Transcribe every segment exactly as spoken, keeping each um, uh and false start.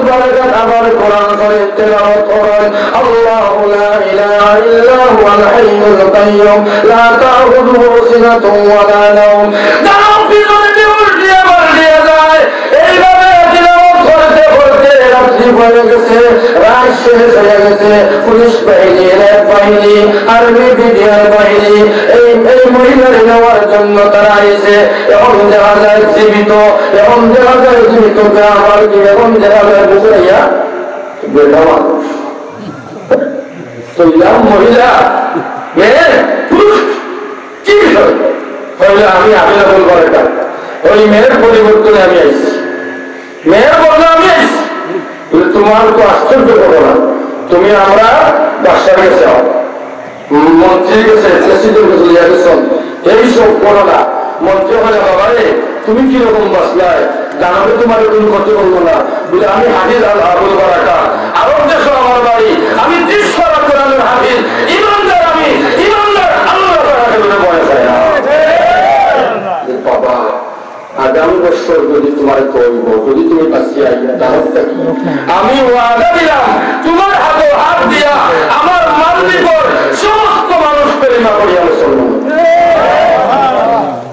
বারাকাত আবার কোরআন শরীফ তেলাওয়াত করেন। الله لا إله إلا هو الحي القيوم لا تأخذه سنة ولا نوم। যারা পিছনে উল্টিয়া পাল্টিয়া যায়, এইভাবে তিলাওয়াত করতে করতে রাত্রি হয়ে গেছে, রাত শেষ হয়ে গেছে। পুলিশ বাহিনী, র‍্যাব বাহিনী, আর্মি, বিডিআর বাহিনী এই, এই মহিলারে নেওয়ার জন্য তারা আইছে। এখন দেখা যায় জীবিত, এখন দেখা যায় জীবিত, আবার কি এখন দেখা যায় বুঝাইয়া বেটা মানুষ। তো ইয়া মহিলা, মেয়ে, পুরুষ, কি বিষয়? কইলা, "আমি আমির আবুল বারাকাত, ওই মেয়ের পরিবর্তনে আমি আইছি।" মেয়ে বলল, "আমি আইছি।" বলে, "তোমার তো আশ্চর্য ঘটনা, তুমি আমরা বাদশার কাছে যাও, মন্ত্রীর কাছে, প্রেসিডেন্ট কাছে লইয়া গেছো, এই সব ঘটনা।" মন্ত্রী বলে, "বাবা রে, তুমি কিরকম বাঁচলায়? দানবে তোমার কোনো ক্ষতি করলো না।" বলে, "আমি হাফিজ আল আবুল বারাকাত, আরব দেশো আমার বাড়ি, আমি ত্রিশ পারা কোরআনের হাফিজ, ইমানদার আমি, ইমানদার আল্লাহ তাআলাকে বলে ভয় পায় না।" বাবা, আগামী বছর যদি তোমার কইব, যদি তুমি বাঁচিয়া আইয়া দাওয়াত থাকি, আমি ওয়াদা দিলাম, তোমার হাতে হাত দিয়া আমার মালদ্বীপর সমস্ত মানুষ কলিমা পড়িয়া মুসলমান।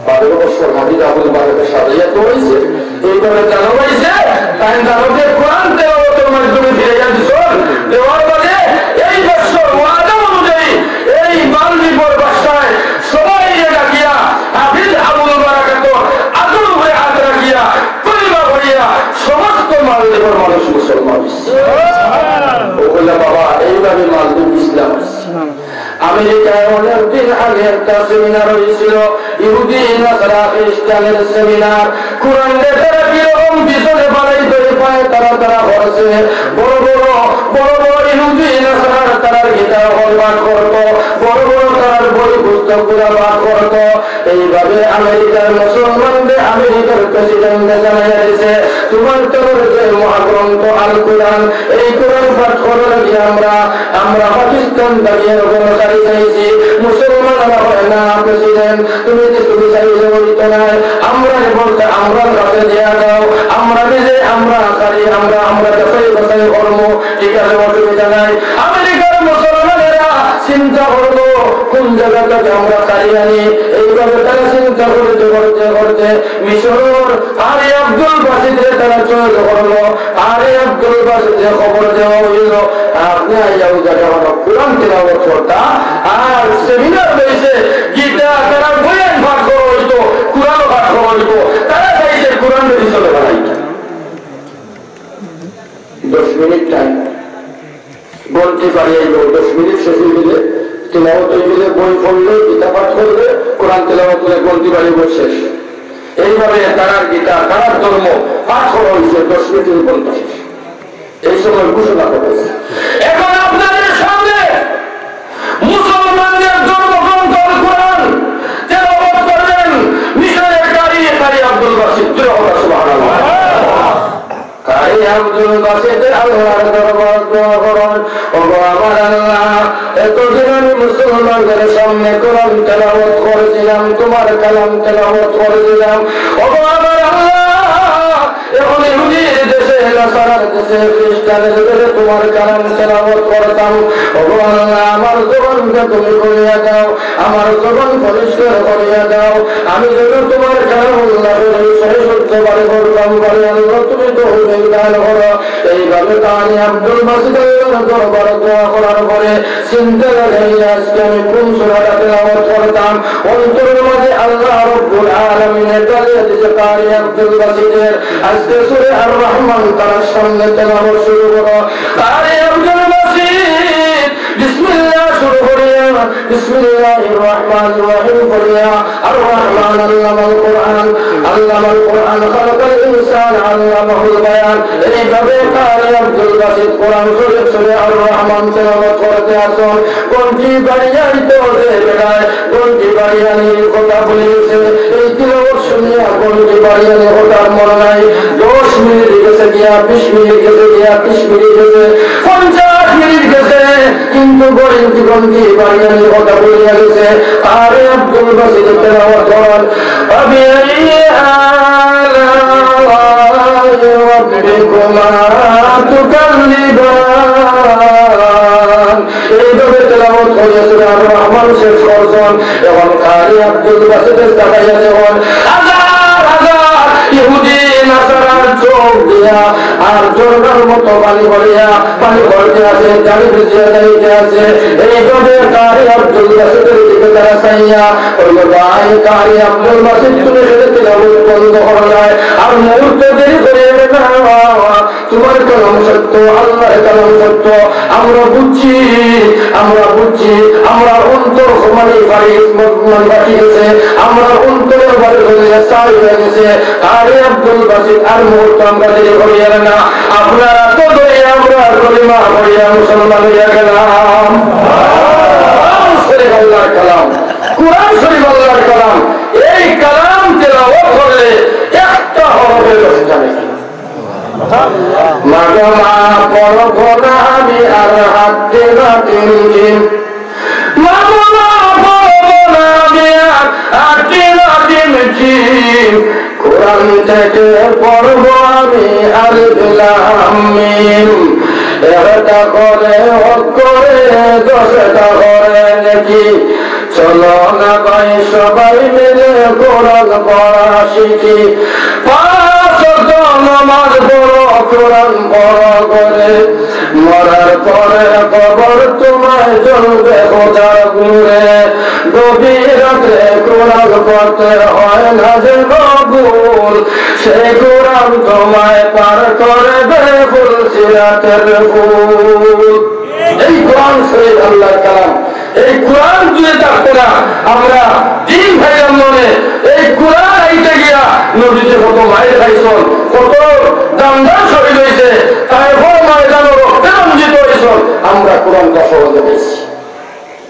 বারো বছর হাফিজ আবুল বারাকাত সাজাইয়া তো হইছে, এইভাবে জানা হইছে, তাই জানো যে কোরআন তেলাওয়াতের মাধ্যমে ফিরাইয়া দিছন, দেওয়ার বাদে এই বছর ওয়াদা অনুযায়ী এই মালদ্বীপর বাদশায় সবাইরে ডাকিয়া হাফিজ আবুল বারাকাতর আতর উপরে আত রাখিয়া কলিমা পড়িয়া সমস্ত মালদ্বীপর মানুষ মুসলমান হইছে। ও কইলা, "বাবা, এইভাবে মালদ্বীপ ইসলাম।" আমেরিকায় অনেক দিন আগে একটা সেমিনার হইছিল, ইহুদি নাসারা খ্রিস্টানের সেমিনার। কোরআন লেখার কিরকম পিছনে বাড়াই ধরে পায় তারা তারা করছে। বড় বড়, বড় বড় ইহুদি নাসারার তারার কিতাব পাঠ করতো, বড় বড় তারার বই পুস্তকগুলা পাঠ করতো। এইভাবে আমেরিকার মুসলমানদের আমেরিকার প্রেসিডেন্টে জানাইয়া দিছে, "তোমার তরফ যে মহাগ্রন্থ আল কোরআন, এই কোরআন পাঠ করার লাগি আমরা, আমরা পাকিস্তান থাকি এরকম কারি চাইছি।" মুসলমান আলা কয়, "না প্রেসিডেন্ট, তুমি কি তুমি চাইলে হইতো না, আমরা বলতে আমরা কাছে দিয়া দাও, আমরা নিজে আমরা কারি, আমরা, আমরা যাচাই বাছাই করবো।" ঠিক আছে, অসুবিধা নাই। আমেরিকার মুসলমানেরা চিন্তা করলো, কোন জায়গা থেকে আমরা কারি আনি? এইভাবে তারা চিন্তা করতে করতে করতে মিশরর কারি আব্দুল বাসিতরে তারা চয়েস করলো। কারি আব্দুল বাসিতরে খবর দেওয়া হইল, "আপনি আইয়া ওই জায়গা আমার কোরআন তেলাওয়াত করতা, আর সেমিনার হইছে, গীতা তারা বয়ান পাঠ করা হইতো, কোরআন পাঠ করা হইতো, তারা চাইছে কোরআন বেশি চলে বানাইতা।" দশ মিনিট টাইম, ঘন্টি বাড়িয়ে আইব, দশ মিনিট শেষ হয়ে গেলে, তেলাওয়াত হয়ে গেলে, বই পড়লে, গীতা পাঠ করলে, কোরআন তেলাওয়াত করলে, ঘন্টি বাড়িয়ে শেষ। এইভাবে তারার গীতা, তারার ধর্ম পাঠ করা হয়েছে, দশ মিনিটের ঘন্টা শেষ। এই সময় ঘোষণা করেছে, এখন আপনাদের সামনে মুসলমানদের ধর্মগ্রন্থ আল কোরআন তেলাওয়াত করবেন মিশরের কারি, কারি আব্দুল বাসিত। জোরে বলো সুবহানাল্লাহ। কারি আব্দুল বাসিত আল্লাহর দরবার দোয়া করেন, "ওগো আমার আল্লাহ, এতদিন আমি মুসলমানদের সামনে কোরআন তেলাওয়াত করেছিলাম, তোমার কালাম তেলাওয়াত করেছিলাম। ওগো আমার আল্লাহ, এখন ইহুদির দেশে, নাসারার দেশে, খ্রিস্টানের দেশে তোমার কালাম তেলাওয়াত করতাম। ওগো আল্লাহ, আমার জবানকে তুমি খুলিয়া দাও, আমার জবান পরিষ্কার করিয়া দাও, আমি যেন তোমার কালামুল্লাহকে সহি শুদ্ধভাবে পড়তাম পারি। আল্লাহ, তুমি তৌফিক দান করো।" এইভাবে কারি আব্দুল বাসিত আল্লাহর দরবারে দোয়া করার পরে চিন্তা লাগাইয়া আজকে আমি কোন সূরাটা তেলাওয়াত করতাম, অন্তরের মাঝে আল্লাহ রাব্বুল আলামিনে ডালিয়া দিছে কারি আব্দুল বাসিতের। আজকে সূরা আর রহমান তার সামনে তেলাওয়াত শুরু করো। কারি আব্দুল বাসিত বিসমিল্লাহ শুরু করিয়া, বিসমিল্লাহির রহমানির রহিম পড়িয়া, আর রহমান আল্লামাল কোরআন, আল্লামাল কোরআন, খালাকাল ইনসান, আল্লামাহুল বায়ান। এইভাবে কারি আব্দুল বাসিত কোরআন শরীফ সূরা আর রহমান তেলাওয়াত করতে আছইন। ঘন্টি বাড়িয়া আইতো যে বেটায় ঘন্টি বাড়িয়া আনির কথা ভুলি গেছে। এই তেলাওয়াত শুনিয়া ঘন্টি বাড়িয়া আনির কথা আর মনে নাই। দশ মিনিট গেছে গিয়া, বিশ মিনিট গেছে গিয়া, ত্রিশ মিনিট গেছে, পঞ্চাশ মিনিট গেছে, কিন্তু ঘড়ির ঘন্টি বাড়িয়া আনির কথা ভুলিয়া গেছে। কারি আব্দুল বাসিত তেলাওয়াত করেন, "ফাবিআইয়ি আলাই রাব্বিকুমা মানুষ শেষ করছইন। এখন কারি আব্দুল বাসিত তাকাইয়া দেখইন, হাজার হাজার ইহুদি নাসারার চোখ দিয়া আর ঝর্ণার মতো পানি পড়িয়া, পানি পড়তে আছে, গাড়ি ভিজিয়া যাইতে আছে। এইভাবে কারি আব্দুল বাসিতর দিকে তারা চাইয়া, কইল, "ভাই, কারি আব্দুল বাসিত, তুমি এখানে তিলাওয়াত বন্ধ করো না, আর মুহূর্ত দেরি করিও না।" তোমার কালাম সত্য, আল্লাহর কালাম সত্য। আমরা বুঝছি, আমরা বুঝছি, আমরার অন্তর মানে ফারিস মানে বাকি গেছে, আমরার অন্তরের বাড়ি হয়ে সাই হয়ে গেছে। আরে আব্দুল বাসিত, আর মুহূর্ত আমরা দেরি করিয়ার না। আপনারা তো ধরে আমরা কলিমা পড়িয়া মুসলমান হইয়া গেলাম। কোরআন শরীফ আল্লাহর কালাম, কোরআন শরীফ আল্লাহর কালাম। এই কালাম তেলাওয়াত করলে একটা হরফে দশটা নেকি। মাগো মা, পড়ব না আমি আর হাতে না তিন দিন। মাগো মা, পড়ব না আমি আর হাতে না তিন দিন। কোরআন থেকে পড়ব আমি আলিফ লাম মিম। একটা করে অক্ষরে দশটা করে নেকি। চলো না ভাই, সবাই মিলে কোরআন পড়া শিখি। পাঁচ ওয়াক্ত নামাজ পড়ো, কোরআন পড়ো করে। মরার পরে কবর তোমায় জ্বলবে খোদার নূরে। গভীর রাতে কোরআন পড়তে হয় না যেন ভুল। সেই কোরআন তোমায় পার করে দেয় ফুলসিরাতের পুল। এই কোরআন শরীফ আল্লাহর কালাম। এই কোরআন যদি থাকতো না, আমরা দিন পাইতাম না। এই কোরআন আইতে গিয়া নবীজি কত মাইর খাইছইন, কত জানদার শহীদ হইছে, তায়েফর ময়দানো রক্তে রঞ্জিত হইছইন। আমরা কোরআনটা সহজে পাইছি।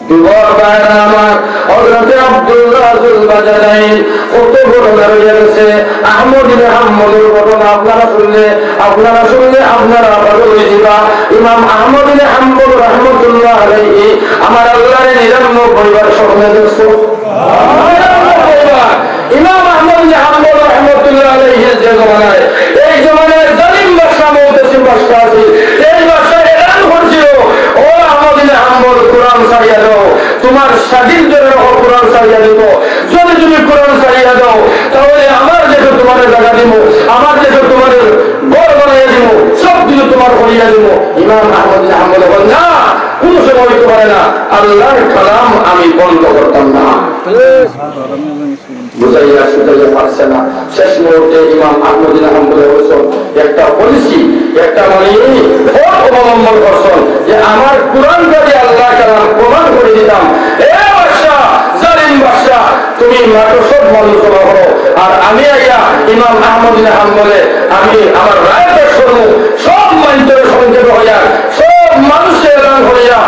যুবক ভাইরা আমার, হযরতে আব্দুল্লাহ জুলবাজারাইন কত বড় দাঁড়িয়ে গেছে। আহমদ ইবনে হাম্বলর ঘটনা আপনারা শুনলে, আপনারা শুনলে আপনারা পাগল হয়ে যাবা। ইমাম আহমদ ইবনে হাম্বল রহমতুল্লাহ আলাইহি আমার আল্লাহরে নিরানব্বই বার স্বপ্নে দেখছো। নিরানব্বই বার। ইমাম আহমদ ইবনে হাম্বল রহমতুল্লাহ আলাইহির যে জমানায়, এই জমানায় জালিম বাদশা মুতাসিম বাদশা আছে, এই বাদশা এলান করছিল, "ও আহমদ ইবনে হাম্বল, কোরআন ছাড়িয়া দাও, তোমার স্বাধীন করে রাখো, কোরআন ছাড়িয়া দিব। যদি তুমি কোরআন ছাড়িয়া দাও, তাহলে আমার দেশে তোমার জায়গা দিব, আমার দেশে তোমার ঘর বানাইয়া দিব, সব কিছু তোমার করিয়া দিব।" ইমাম আহমদ ইবনে হাম্বল বলেন, "না, কোনো সময় হইতে পারে না, আল্লাহর কালাম আমি বন্ধ করতাম না।" বুঝাইয়া সুঝাইয়া পারছে না। শেষ মুহূর্তে ইমাম আহমদ বিন হাম্বলে বলছেন, একটা পলিসি, একটা মানে পথ অবলম্বন করছেন যে আমার কোরআনটা দিয়ে আল্লাহ কালাম প্রমাণ করে দিতাম। এ বাদশা, জালিম বাদশা, তুমি মাঠো সব মানুষ জমা করো, আর আমি আইয়া ইমাম আহমদ বিন হাম্বলে আমি আমার রায় পেশ করবো। সব মানুষের সংক্ষেপে হইয়া সব মানুষে এলান করিয়া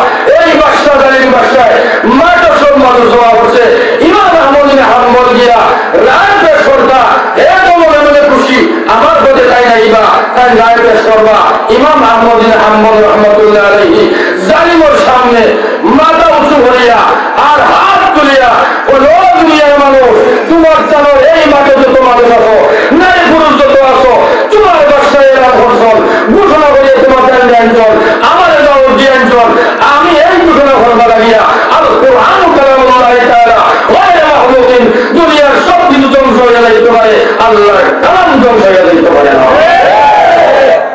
এই বাদশা, জালিম বাদশায় মাঠো সব মানুষ জমা করছে। ইমাম আহমদ বিন হাম্বল গিয়া রায় পেশ করতা, এ তো মনে মনে খুশি, আমার পথে তাই নাইবা, তাই রায় পেশ করবা। ইমাম আহমদ বিন হাম্বল রহমতুল্লাহ আলাইহি জালিমর সামনে মাথা উঁচু করিয়া আর হাত তুলিয়া কইল, "ও দুনিয়ার মানুষ, তোমার জানো এই মাঠে যত মানুষ আছো, নারী পুরুষ যত আছো, তোমার বাদশায় এলান করছন, ঘোষণা করিয়া তোমার জান জানছন, আমার দাও দিয়ানছন, আমি এই ঘোষণা করবার লাগিয়া আল কোরআন কালামুল্লাহ তাআলা গায়রে মাখলুকিন, দুনিয়ার সব কিছু ধ্বংস হইয়া যাইতে পারে, আল্লাহর কালাম ধ্বংস হইয়া যাইতে পারে না।"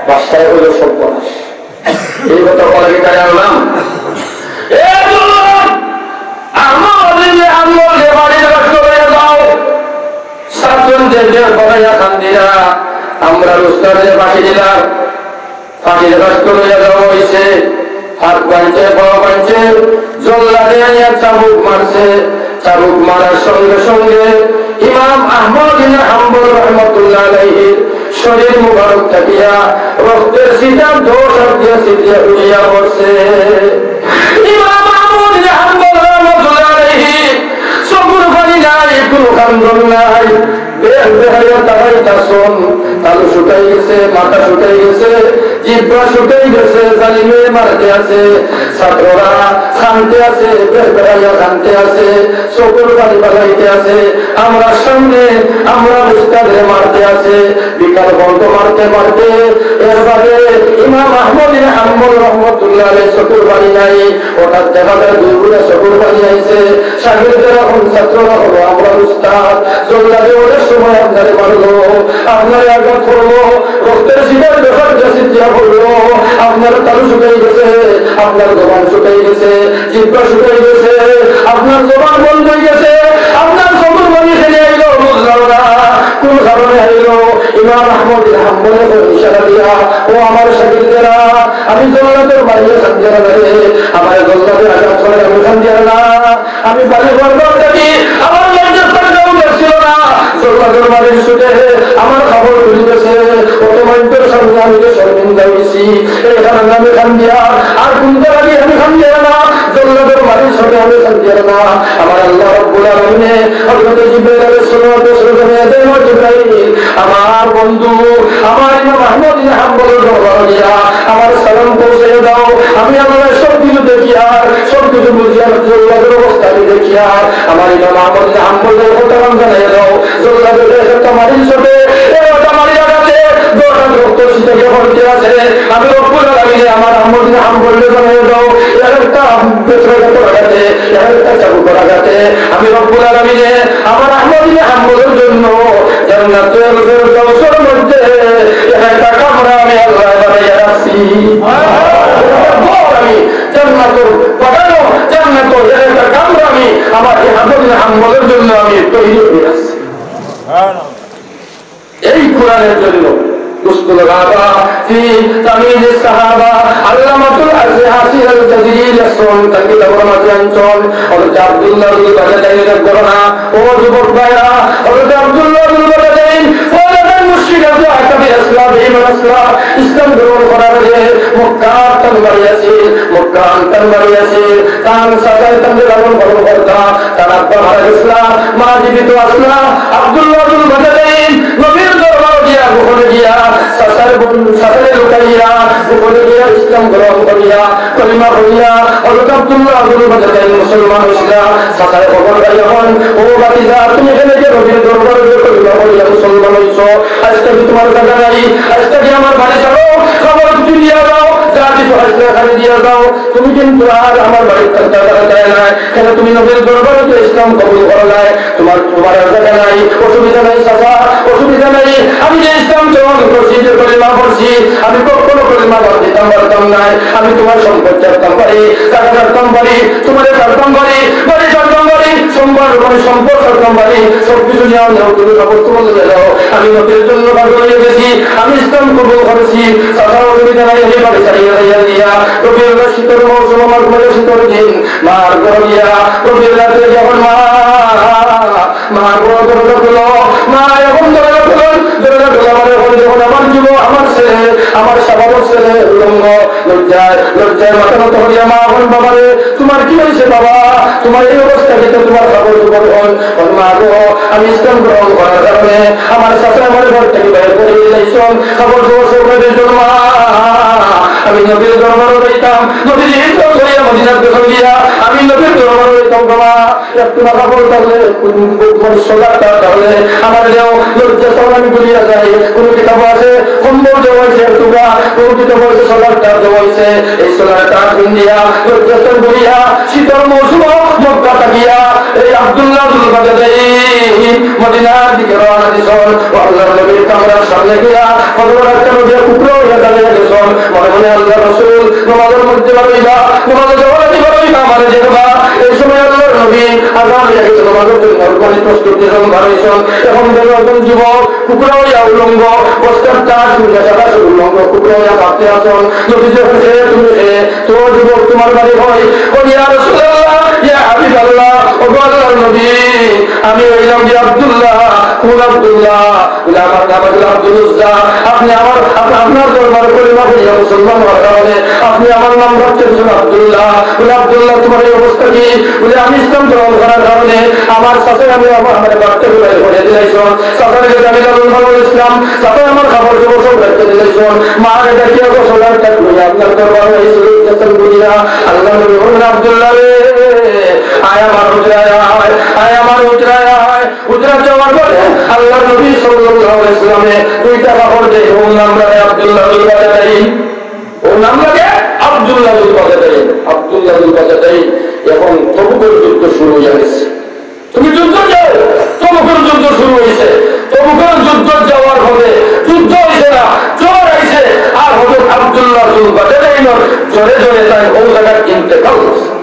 বাদশায় কইল, "সর্বনাশ।" এই কথা বলা কি তাই আনলাম? এ যুবক, আমার দিনে আঙ্গল যে বাড়ির কাছে লইয়া যাও, সাতজন যে বের করাইয়া খান দিলা, আমরা উস্তাদে ফাঁসি দিলাম, ফাঁসির কাছে লইয়া যাওয়া হইছে, হাত ভাঙছে, পাও ভাঙছে, জল্লাদে আইয়া চাবুক মারছে, চাবুক মারার সঙ্গে সঙ্গে ইমাম আহমদ বিন হাম্বল রহমতুল্লাহ আলাইহির শরীর মুবারক থাকিয়া রক্তের ছিটা দশ হাত দিয়া ছিটিয়া উড়িয়া পড়ছে। ইমাম আহমদ বিন হাম্বল রহমতুল্লাহ আলাইহি চকুর পানি নাই, কোনো কান্দন নাই, বের বেহাইয়া তাকাইতাছন, তালু শুকাই গেছে, মাথা শুকাই গেছে, জিব্বা শুকাই গেছে, জালিমে মারতে আছে, ছাত্ররা কানতে আছে, বের বেহাইয়া কানতে আছে, চকুর পানি ফালাইতে আছে। আমরা সামনে, আমরা উস্তাদরে মারতে আছে, বিকাল বন্ধ মারতে মারতে, এরবাদে ইমাম আহমদ বিন হাম্বল রহমতুল্লাহ চকুর পানি নাই, হঠাৎ দেখা যায় দুই ফুটা চকুর পানি আইছে। শাগির্দেরা কইন, ছাত্ররা কইলো, "আমরা উস্তাদ, জল্লাদে অনেক সময় আপনারে মারলো, আপনারে আঘাত করলো, রক্তের সিপাই বেফার গেছে দিয়া পড়লো, আপনার তালু শুকাই গেছে, আপনার জবান শুকাই গেছে, জিহ্বা শুকাই গেছে, আপনার জবান বন্ধ অই গেছে, আপনার চকুর পানি কেনে আইলো বুঝলাম না, কোন কারণে আইলো?" ইমাম আহমদ বিন হাম্বলে কইন ইশারা দিয়া, "ও আমার শাগির্দেরা, আমি জল্লাদর মারিয়ে কান্দিয়ার না রে, আমার জল্লাদে আঘাত করে আমি কান্দিয়ার না।" আমি বাড়ি ঘর থাকি আমার লজ্জাস্থান কেউ দেখছিল না। জল্লাদর বাড়ির ছুটে আমার কাপড় খুলি গেছে। অত মানুষের সামনে আমি যে শর্মিন্দা হইছি, এই কারণে আমি কান্দিয়ার। আর কোনটা লাগি আমি কান্দিয়ার না, জল্লাদর বাড়ির ছুটে আমি কান্দিয়ার না। আমার আল্লাহ রাব্বুল আলামিনে হযরত জিবরাইল আলাইহিস সালাতু ওয়াস সালাম, "এ আমার জিবরাইল, আমার বন্ধু, আমার ইমাম আহমদ ইবনে হাম্বলর দরবারে গিয়া আমার সালাম পৌঁছে দাও। আমি আল্লাহ সব কিছু দেখিয়ার, সব কিছু বুঝিয়ার, জল্লাদর অবস্থা আমি দেখিয়ার। আমার ইমাম আহমদ ইবনে হাম্বলরে খবর জানাইয়া দাও।" জল্লাদে একটা মারির চোটে, একটা মারির আঘাতে দশ হাত রক্ত ছিটাইয়া পড়তে আছে। আমি রব্বুল আলামিনে আমার আহমদ ইবনে হাম্বলরে জানাইয়া দাও, একটা বেতরে বেতর আঘাতে, একটা চাবুকর আঘাতে আমি রব্বুল আলামিনে আমার আহমদ ইবনে হাম্বলর জন্য জান্নাতুল ফেরদাউসের মধ্যে একটা কামরা আমি আল্লাহ বানাইয়া রাখছি। ঘর আমি জান্নাতুল বাগানো, জান্নাতুল একটা কামরা আমি আমার এই আহমদ ইবনে হাম্বলর জন্য আমি তৈরি করে রাখছি। এই কোরআনের জন্য। উসতুল গাবা ফি তামিজ সাহাবা, আল্লামাতুল আজহাসি আল জাজিরি লিখছইন, তান কিতাবর মাঝে আনছইন, হযরত আব্দুল্লাহ ইবনে বাজাদাইনের ঘটনা। ও যুবক ভাইরা, হযরত আব্দুল্লাহ ইবনে বাজাদাইন, ওয়ালাদান মুশরিক আসলা, কাফির আসলা, বেঈমান আসলা, ইসলাম গ্রহণ করার আগে মক্কাত তান বাড়ি আছিল, মক্কাত তান বাড়ি আছিল, তান চাচায় তানরে লালন পালন করতা, তান আব্বা মারা গেছলা, মা জীবিত আসলা। আব্দুল্লাহ ইবনে বাজাদাইন নবীর দরবার গিয়া, গোপনে গিয়া, চাচার বন-, চাচারে লুকাইয়া, গোপনে গিয়া ইসলাম গ্রহণ করিয়া, কলিমা পড়িয়া, হযরত আব্দুল্লাহ ইবনে বাজাদাইন মুসলমান হইছলা। চাচায় খবর পাইয়া কইন, "ও ভাতিজা, তুমি কেনে গিয়া নবীর দরবারে গিয়া কলিমা পড়িয়া মুসলমান হইছো? আইজ থাকি তুমার জাগা নাই, আইজ থাকি আমার বাড়ি ছাড়ো, কবর তুলিয়া দাও, যা কিছু আইজ থাকি দিয়া দাও।" তুমি কিন্তু আর আমার বাড়িত থাকতায় পারতায় নায়। কেনে তুমি নবীর দরবারে তো ইসলাম কবুল করলায়, তুমার, তুমার আর জাগা নাই, অসুবিধা নাই চাচা, অসুবিধা নাই। আমি যে ইসলাম গ্রহণ করছি, যে কলিমা পড়ছি, আমি কখনো কলিমা বাদ দিতাম পারতাম নায়। আমি তুমার সম্পদ ছাড়তাম পারি, জাগা ছাড়তাম পারি, তুমারে ছাড়তাম পারি, বাড়ি ছাড়তাম পারি, সম্পদ, মানে সম্পদ ছাড়তাম পারি, সব কিছু নিয়া নেও, তুমি কবর তুলিয়া দাও। আমি নবীর জন্য পাগল হইয়া গেছি, আমি ইসলাম কবুল করছি। চাচা, অসুবিধা নাই, আমি বাড়ি ছাড়িয়া যাইয়া দিয়া রবিউল শীতর মৌসুম, আমার ঘরে শীতর দিন, মার ঘরে গিয়া রবিউল রাতে যখন মা, মা গো, দরজা খুলো, মা এখন দরজা খুলো, দরজা খুলো, আমার এখন যখন আমার যুবক, আমার ছেলে, আমার শাবাবর ছেলে উলঙ্গ, লজ্জায়, লজ্জায় মাথা নত করিয়া মা এখন, "বাবা রে, তুমার কি হইছে বাবা? তুমার এই অবস্থা, কিন্তু তুমার কাপড় চোপড় হন।" ওর মা গো, আমি ইসলাম গ্রহণ করার কারণে আমার চাচা আমার ঘর থাকি বাইর করি দিলাইছইন। কাপড় চোপড় সব নবীর জন্য। আমি নবীর দরবারো যাইতাম, নবীর ইজ্জত করিয়া মদিনাত গেছইন গিয়া, আমি নবীর দরবারো যাইতাম বাবা। একটু কাপড় থাকলে, মানে, সোলারটা থাকলে আমার দেও, লজ্জা ছাড়া আমি ভুলিয়া যাই। কোনো কিতাব আছে, কম্বল দেওয়া হয়েছে এক টুকরা, কোনো কিতাব আছে, সোলারটা দেওয়া হয়েছে। এই সোলারটা পিন্দিয়া, লজ্জা ছাড়া ভুলিয়া, শীতর মৌসুম মক্কা থাকিয়া, এই আব্দুল্লাহ ইবনে বাজাদাইন মদিনার দিকে রওনা দিছইন। ও আল্লাহর নবীর কামরার সামনে গিয়া, কদমর একটা নবী কুকড়া হইয়া দাঁড়াইয়া গেছইন। মনে মনে, "আল্লাহর রাসূল নামাজের মধ্যে বারইবা, নামাজে যাওয়ার আগে বারইবা, আমারে দেখবা।" এই সময় আল্লাহর নবী আজান হইয়া গেছে, নামাজের জন্য মানে প্রস্তুতি যখন বারইছইন। এখন দেখো একজন যুবক কুকড়া হইয়া উলঙ্গ, বস্তার তার তুলিয়া সাদা উলঙ্গ কুকড়া হইয়া কাঁপতে আছইন। নবীজি কইন, "হে তুমি কে? তো যুবক তুমার বাড়ি কই?" কইন, "ইয়া রাসূলুল্লাহ, ইয়া হাবিবাল্লাহ, ওগো আল্লাহর নবী, আমি অইলাম গিয়া আব্দুল্লাহ।" "কোন আব্দুল্লাহ?" বলে, "আমার নাম হলো আব্দুল উজ্জা। আপনি আমার, আপ-, আপনার দরবারে কলিমা পড়িয়া মুসলমান হওয়ার কারণে আপনি আমার নাম রাখছেন আব্দুল্লাহ।" বলে, "আব্দুল্লাহ, তুমার এই অবস্থা কি?" বলে, "আমি ইসলাম গ্রহণ করার কারণে আমার চাচায় আমি আমার, আমার বাড়ি থাকি বাইর করি দিলাইছইন। চাচার কাছে আমি লালন পালন ইসলাম, চাচায় আমার কাপড় চোপড় সব বাইর করি দিলাইছইন। মা এটা কি অবস্থা?" বলে, "আপনার দরবারে এই সুযোগ দিয়েছেন বলিয়া।" আল্লাহর নবী বলেন, "আব্দুল্লাহ রে, আয় আমার হুজরায় আয়, আয় আমার হুজরায় আয়।" হুজরাত যাওয়ার পরে আল্লাহর নবী সাল্লাল্লাহু আলাইহি ওয়াসাল্লামে দুইটা কাপড় দেয়, ওর নাম রাখে আব্দুল্লাহ ইবনে বাজাদাইন। ওর নাম রাখে আব্দুল্লাহ ইবনে এখন তবুকর যুদ্ধ শুরু হইয়া গেছে। তুমি যুদ্ধ যাও, তবুকর যুদ্ধ শুরু হইছে। তবুকর যুদ্ধ যাওয়ার পরে যুদ্ধ হইছে না, জ্বর আইছে। আর হযরত আব্দুল্লাহ যুল বাজাদাইনর জ্বরে জ্বরে তাই ওই জায়গার ইন্তেকাল হইছে।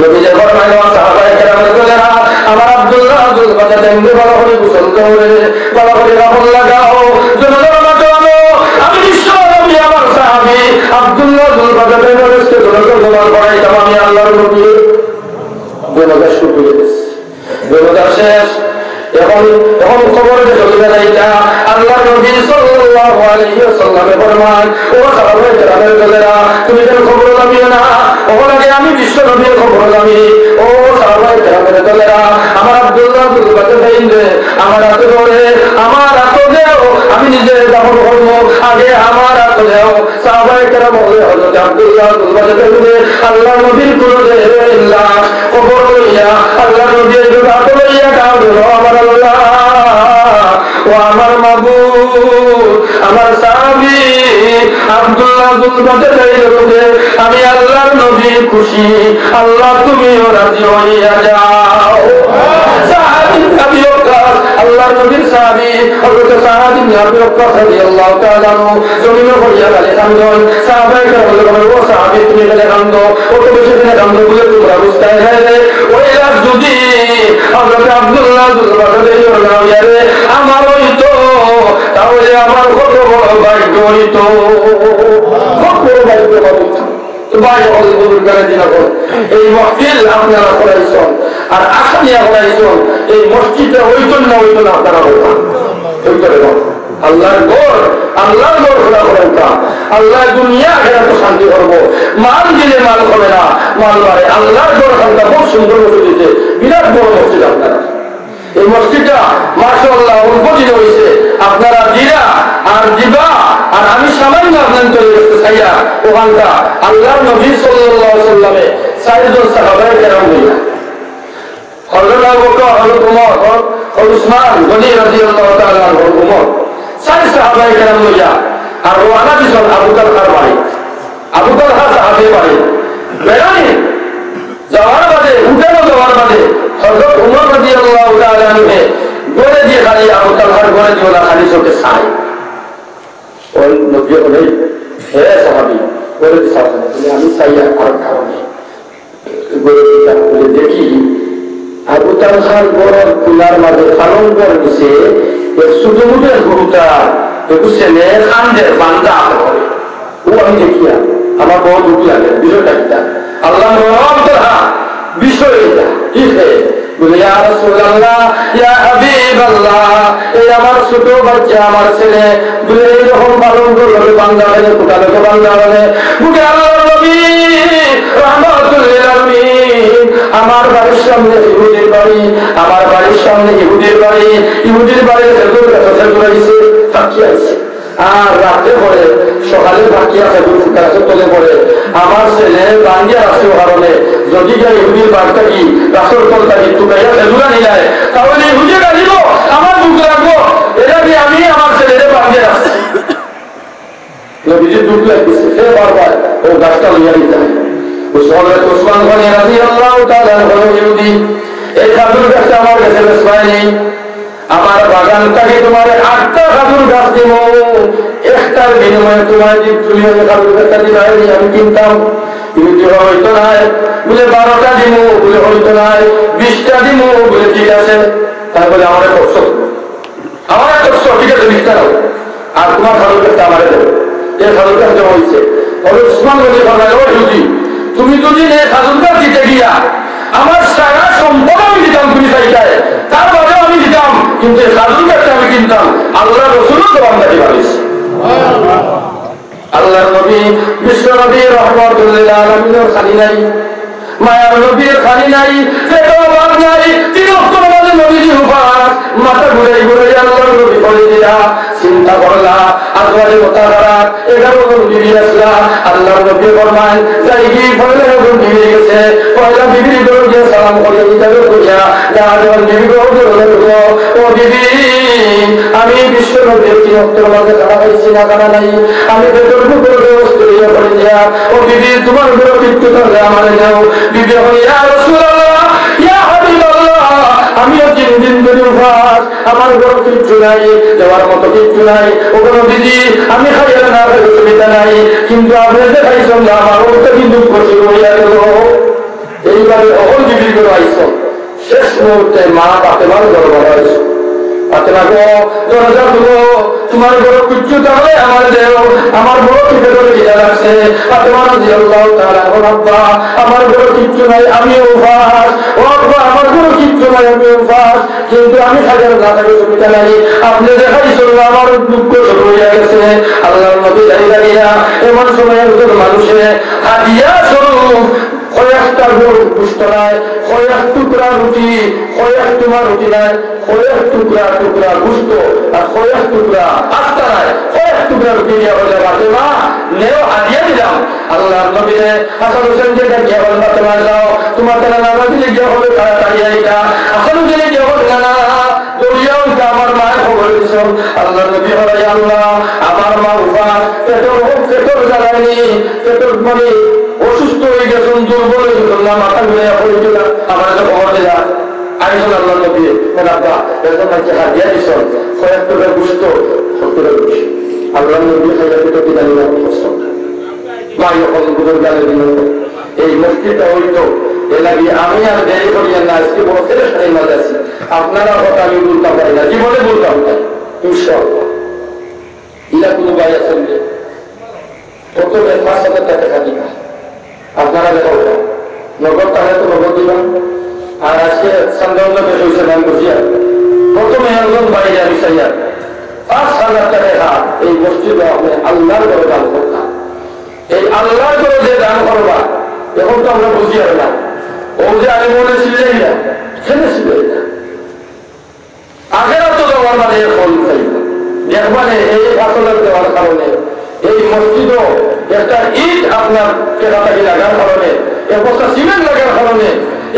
নবীজি ফরমাইল, সাহাবায়ে কেরামের দলেরা, আমার আব্দুল্লাহ যুল বাজাদাইনরে ভালো করে গোসল দেও রে, ভালো করে কাপড় লাগাও, জানাজার মাঠে আনো। আমি বিশ্ব নবী, আমার সাহাবী আব্দুল্লাহ যুল বাজাদাইনর আজকে জানাজার নামাজ পড়াইতাম আমি আল্লাহর নবী। জানাজা শুরু হয়ে গেছে, জানাজা শেষ। এখন, এখন কবর যে চলে যাইতা, আল্লাহর নবী সাল্লাল্লাহু আলাইহি ওয়াসাল্লামে ফরমান, ও সাহাবায়ে কেরামের দলেরা, তুমি যেন কবর নামিও না, ও লাগে আমি বিশ্ব নবীর কবর নামি। ও সাহাবায়ে কেরামের দলেরা, আমার আব্দুল্লাহ যুল বাজাদাইনরে, আমার আতো দেও রে, আমার আতো দেও, আমি নিজে দাফন করবো, আগে আমার আতো দেও। সাহাবায়ে কেরাম বলে, হযরত আব্দুল্লাহ যুল বাজাদাইনরে আল্লাহর নবীর কুলো দেয়, কবর লইয়া আল্লাহর নবী এইভাবে আতো লইয়া ডাক দিল, আমার আল্লাহ, ও আমার মাবুদ, আমার সাহাবী আব্দুল্লাহ যুল বাজাদাইনর উপরে আমি আল্লাহর নবী খুশি, আল্লাহ তুমিও রাজি হইয়া যাও। সাহাবী আবি ওয়াক্কাস, আল্লাহর নবীর সাহাবী, হযরত সাহাবী আবি ওয়াক্কাস রাদিয়াল্লাহু তাআলা আনহু জমিনে পড়িয়া খালি কান্দন। সাহাবায়ে কেরাম বলে, "ও সাহাবী, তুমি কেনে কান্দো? অত বেশি কেনে কান্দো?" বলে, "তোমরা বুঝতায় নায় রে। ওই রাত যদি হযরত আব্দুল্লাহ যুল বাজাদাইনর না অইয়া রে আমার অইতো, তাহলে আমার কত বড় ভাগ্য অইতো, কত বড় ভাগ্য অইতো।" তো ভাই, অকল বুজুর্গানে দিন অকল, এই মাহফিল আপনারা করাইছন, আর আশা নিয়া করাইছন, এই মসজিদটা অইতো না অইতো না, আপনারা বলবেন। অইতো রে বাবা। আল্লাহর ঘর, আল্লাহর ঘর খোলা করাইতা। আল্লাহ দুনিয়া আখেরাত শান্তি করবো। মাল দিলে মাল কমে না, মাল বাড়ে। আল্লাহর ঘর খানটা বহুত সুন্দর মসজিদ দিতে, বিরাট বড় মসজিদ আপনারা। এই মসজিদটা মাশাআল্লাহ অল্প দিনে হইছে। আপনারা দিরা আর দিবা, আর আমি সামান্য আপনাদের তৈরি করতে চাইয়া ওখানটা আল্লাহর নবী সাল্লাল্লাহু আলাইহি ওয়াসাল্লামে চারজন সাহাবায়ে কেরাম হইয়া হযরত আবু বকর, হযরত উমর, হযরত উসমান গনি রাদিয়াল্লাহু তাআলা আনহু, উমর, চার সাহাবায়ে কেরাম লইয়া আর রওয়ানা দিছন আবু তালহার বাড়ি। আবু তালহা সাহাবীর বাড়ি। বেড়ানি যাওয়ার বাদে, উঠানো যাওয়ার বাদে, হযরত উমর রাদিয়াল্লাহু তাআলা আনহু ঘরে দিয়ে খালি আবু তালহার ঘরে দিয়ে ওরা খালি চোখে চায়। ওই নবী বলে, "হে সাহাবী, ঘরে দিয়ে চাও কেন?" বলে, "আমি চাই আর কারণে।" ঘরে দিয়ে বলে, দেখি, আবু তালহার ঘরর কুলার মাঝে পালঙ্কর নিচে এক ছোট মুটো গুরুতা, একটু ছেলে কান্দের বান্দা করে। ও আমি দেখিয়া আমার বড় দুঃখ লাগে, বিষয়টা কিতা? আল্লাহ রহমত, হ্যাঁ, বিষয় এটা। কি হে? বলে, "ইয়া রাসূলুল্লাহ, ইয়া হাবিবাল্লাহ, এই আমার ছোট বাচ্চা, আমার ছেলে, বলে, এই রকম পালঙ্কর বান্দা করে, কোটা লোকে বান্দা করে।" বলে, "আল্লাহর নবী, রহমাতুল লিল আলামিন, আমার বাড়ির সামনে ইহুদির বাড়ি, আমার বাড়ির সামনে ইহুদির বাড়ি, ইহুদির বাড়ির খেজুর গাছে খেজুর আইছে, ফাঁকি আইছে।" আর রাতে পড়ে, সকালে ফাঁকিয়া খেজুর গাছর তলে পড়ে, আমার ছেলে বান্ধিয়া রাখছে ও কারণে, যদি গিয়া ইহুদির বাড়ি থাকি, গাছর তল থাকি, তুকাইয়া খেজুর আনিলায়, তাহলে ইহুদি গালিব, আমার দুঃখ লাগবো, এরা কি আমি আমার ছেলেরে বান্ধিয়া রাখছি? নবীজির দুঃখ লাগছে, সে বারবার ও গাছটা লইয়া নিতে হয়। উসমান, উসমান গনি রাদিয়াল্লাহু তাআলা আনহু ইহুদি, এই খেজুর গাছটা আমার গেছে বেচবায় নি। আমার বাগান থাকি তুমারে আটটা খেজুর গাছ দিমু, একটার বিনিময়ে তুমারে যদি তুমি ওই খেজুর গাছটা দিবায় নি, আমি কিনতাম। কিন্তু অইতো নায়, বলে, "বারোটা দিমু", বলে, "অইতো নায়, বিশটা দিমু", বলে, "ঠিক আছে।" তাই বলে, "আমারে কষ্ট, আমারে কষ্ট, ঠিক আছে, বিশটা দাও, আর তুমার খেজুর গাছটা আমারে দাও।" এই খেজুর গাছ দেওয়া হইছে। হযরত উসমান গনি ফরমাইল, "ও ইহুদি, তুমি যদি এই খেজুর গাছ দিতে গিয়া আমার সারা সম্পদ আমি দিতাম, তুমি চাইতায়, তার বাদেও আমি দিতাম, কিন্তু এই খেজুর গাছটা আমি কিনতাম।" আল্লাহর রসুলও জবান রাখি পারিস। আল্লাহর নবী, বিশ্ব নবী রহমাতুল লিল আলামিনর খানি নাই, মায়ার নবীর খানি নাই, পেটও ভাত নাই, তিন ওয়াক্ত নামাজে নবীজি উপাস, মাথা ঘুরাই ঘুরাই আল্লাহর নবী পড়ে দিয়া চিন্তা করলা, আজওয়াজে মুতাহহারাত, এগারো জন বিবি আছলা, আল্লাহর নবী ফরমাইন, যাইগি পয়লা যখন বিবি গেছে, পয়লা বিবির ঘরো গিয়া সালাম করিয়া, ইজাজত করিয়া, যা যখন বিবি ঘরো ঢুকলো, "ও বিবি, আমি বিশ্ব নবীর তিন ওয়াক্তর মাঝে খানা খাইছি না, খানা নাই, আমি পেটর ভুকর অবস্থা "ও বিবি, তুমার ঘরো কিচ্ছু থাকলে আমারে দেও।" বিবি কইন, "ইয়া রাসূলুল্লাহ, ইয়া হাবিবাল্লাহ, আমিও তিন দিন ধরি উপাস, আমার ঘরো কিচ্ছু নাই, দেওয়ার মতো কিচ্ছু নাই। ও গো নবীজি, আমি খাইয়ার না খাইলে অসুবিধা নাই, কিন্তু আপনে যে খাইছইন না, আমার অন্তরে দুঃখ শুরু অইয়া গেল।" এইভাবে অকল বিবির ঘরো আইছইন। শেষ মুহূর্তে মা ফাতেমার ঘরো আইছইন। "ফাতেমা গো, দরজা খুলো, তুমার ঘরো কিচ্ছু থাকলে আমারে দেও, আমার বড় পেটে খিদা লাগছে।" ফাতেমা রাদিয়াল্লাহু তাআলা আনহা, "আব্বা, আমার ঘরো কিচ্ছু নাই, আমিও উপাস। ও আব্বা, আমার ঘরো কিচ্ছু নাই, আমিও উপাস। কিন্তু আমি খাইয়ার না খাইলে অসুবিধা নাই, আপনে যে খাইছইন না, আমার দুঃখ শুরু অইয়া গেছে।" আল্লাহর নবী যাইরা গিয়া এমন সময় একজন মানুষে হাদিয়া স্বরূপ কয়েকটা গু-, গুস্ত নায়, কয়েক টুকরা রুটি, কয়েক টুকরা রুটি নায়, কয়েক টুকরা টুকরা গুস্ত, আর কয়েক টুকরা আস্তা নায়, কয়েক টুকরা রুটি দিয়া কইলা, "ফাতেমা, নেও, হাদিয়া দিলাম।" আল্লাহর নবীরে হাসান হুসেন যে ডাকিয়া বলেন, "ফাতেমা যাও, তুমার তারা নানা দিলে গিয়া হবে তাড়াতাড়ি আইতা।" হাসান হুসেনে গিয়া বলেন, "না, না, দৌড়িয়া উঠা আমার মায় খবর দিছইন।" আল্লাহর নবী কইলা, "ইয়া আল্লাহ, আমার মা উপাস, পেটর, পেটর জ্বালানি, পেটর মানে অসুস্থ অইগেছইন, দুর্বল অইগেছইন, না মাথা ঘুরাইয়া পড়ি গেলা, আমারে তো খবর দিলা।" আইছইন আল্লাহর নবী, বলেন, "আব্বা, একজন মাইনষে হাদিয়া দিছইন, কয়েক টুকরা গুস্ত, কয়েক টুকরা গুস্ত।" আল্লাহর নবী খাইয়া পেটে কি জানি না করছইন। ভাই, অখন বুজুর্গ আলেম, এই মসজিদটা অইতো, এর লাগি আমি আর দেরি করিয়ার না, আজকে বড় পেরেশানির মাঝে আছি। আপনারার কথা আমি ভুলতাম পারি না, জীবনে ভুলতাম না, ইনশাআল্লাহ। ইলা কুনু ভাই আছইন যে প্রথমে পাঁচ হাজার টেকা দিবা, আপনারা দেখো, নগদ থাকলে তো নগদ দিবা। আর আজকে চান্দা উন্দা বেশ অইছে, আমি বুঝিয়ার। প্রথমে একজন ভাইরে আমি চাইয়ার, পাঁচ হাজার টেকা এই মসজিদো আপনে আল্লাহর ঘরো দান করতা। এই আল্লাহর ঘরো যে দান করবা, অখন তো আমরা বুঝিয়ার না। অউ যে আলিম অকলে চিল্লাইরা, কেনে চিল্লাইরা? আখেরাতো যাওয়ার বাদে ফল পাইবা। দেখবানে এই পাঁচ হাজার দেওয়ার কারণে, এই মসজিদো একটা ইট আপনার টেকা থাকি লাগার কারণে, এক বস্তা সিমেন্ট লাগার কারণে,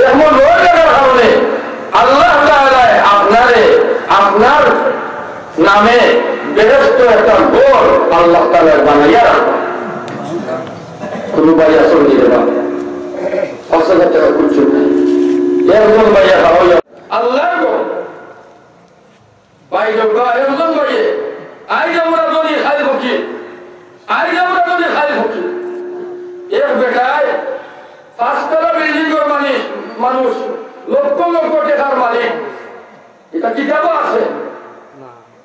এক মণ রড লাগার কারণে আল্লাহ তাআলায় আপনারে, আপনার নামে বেহেশতো একটা ঘর আল্লাহ তাআলায় বানাইয়া রাখবা। কুনু ভাই আছইন নি রে বা? পাঁচ হাজার টেকা খুব জরুরি। একজন ভাইয়ে খাওয়াইয়া আল্লাহর ঘর। ভাই জব্বা, একজন ভাইয়ে, আইজ আমরা ধনী, কাইল ফকির। আইজ আমরা ধনী, কাইল ফকির। এক বেটায় পাঁচতলা বিল্ডিংর মালিক, মানুষ, লক্ষ লক্ষ টেকার মালিক। ইটা কিতাবো আছে।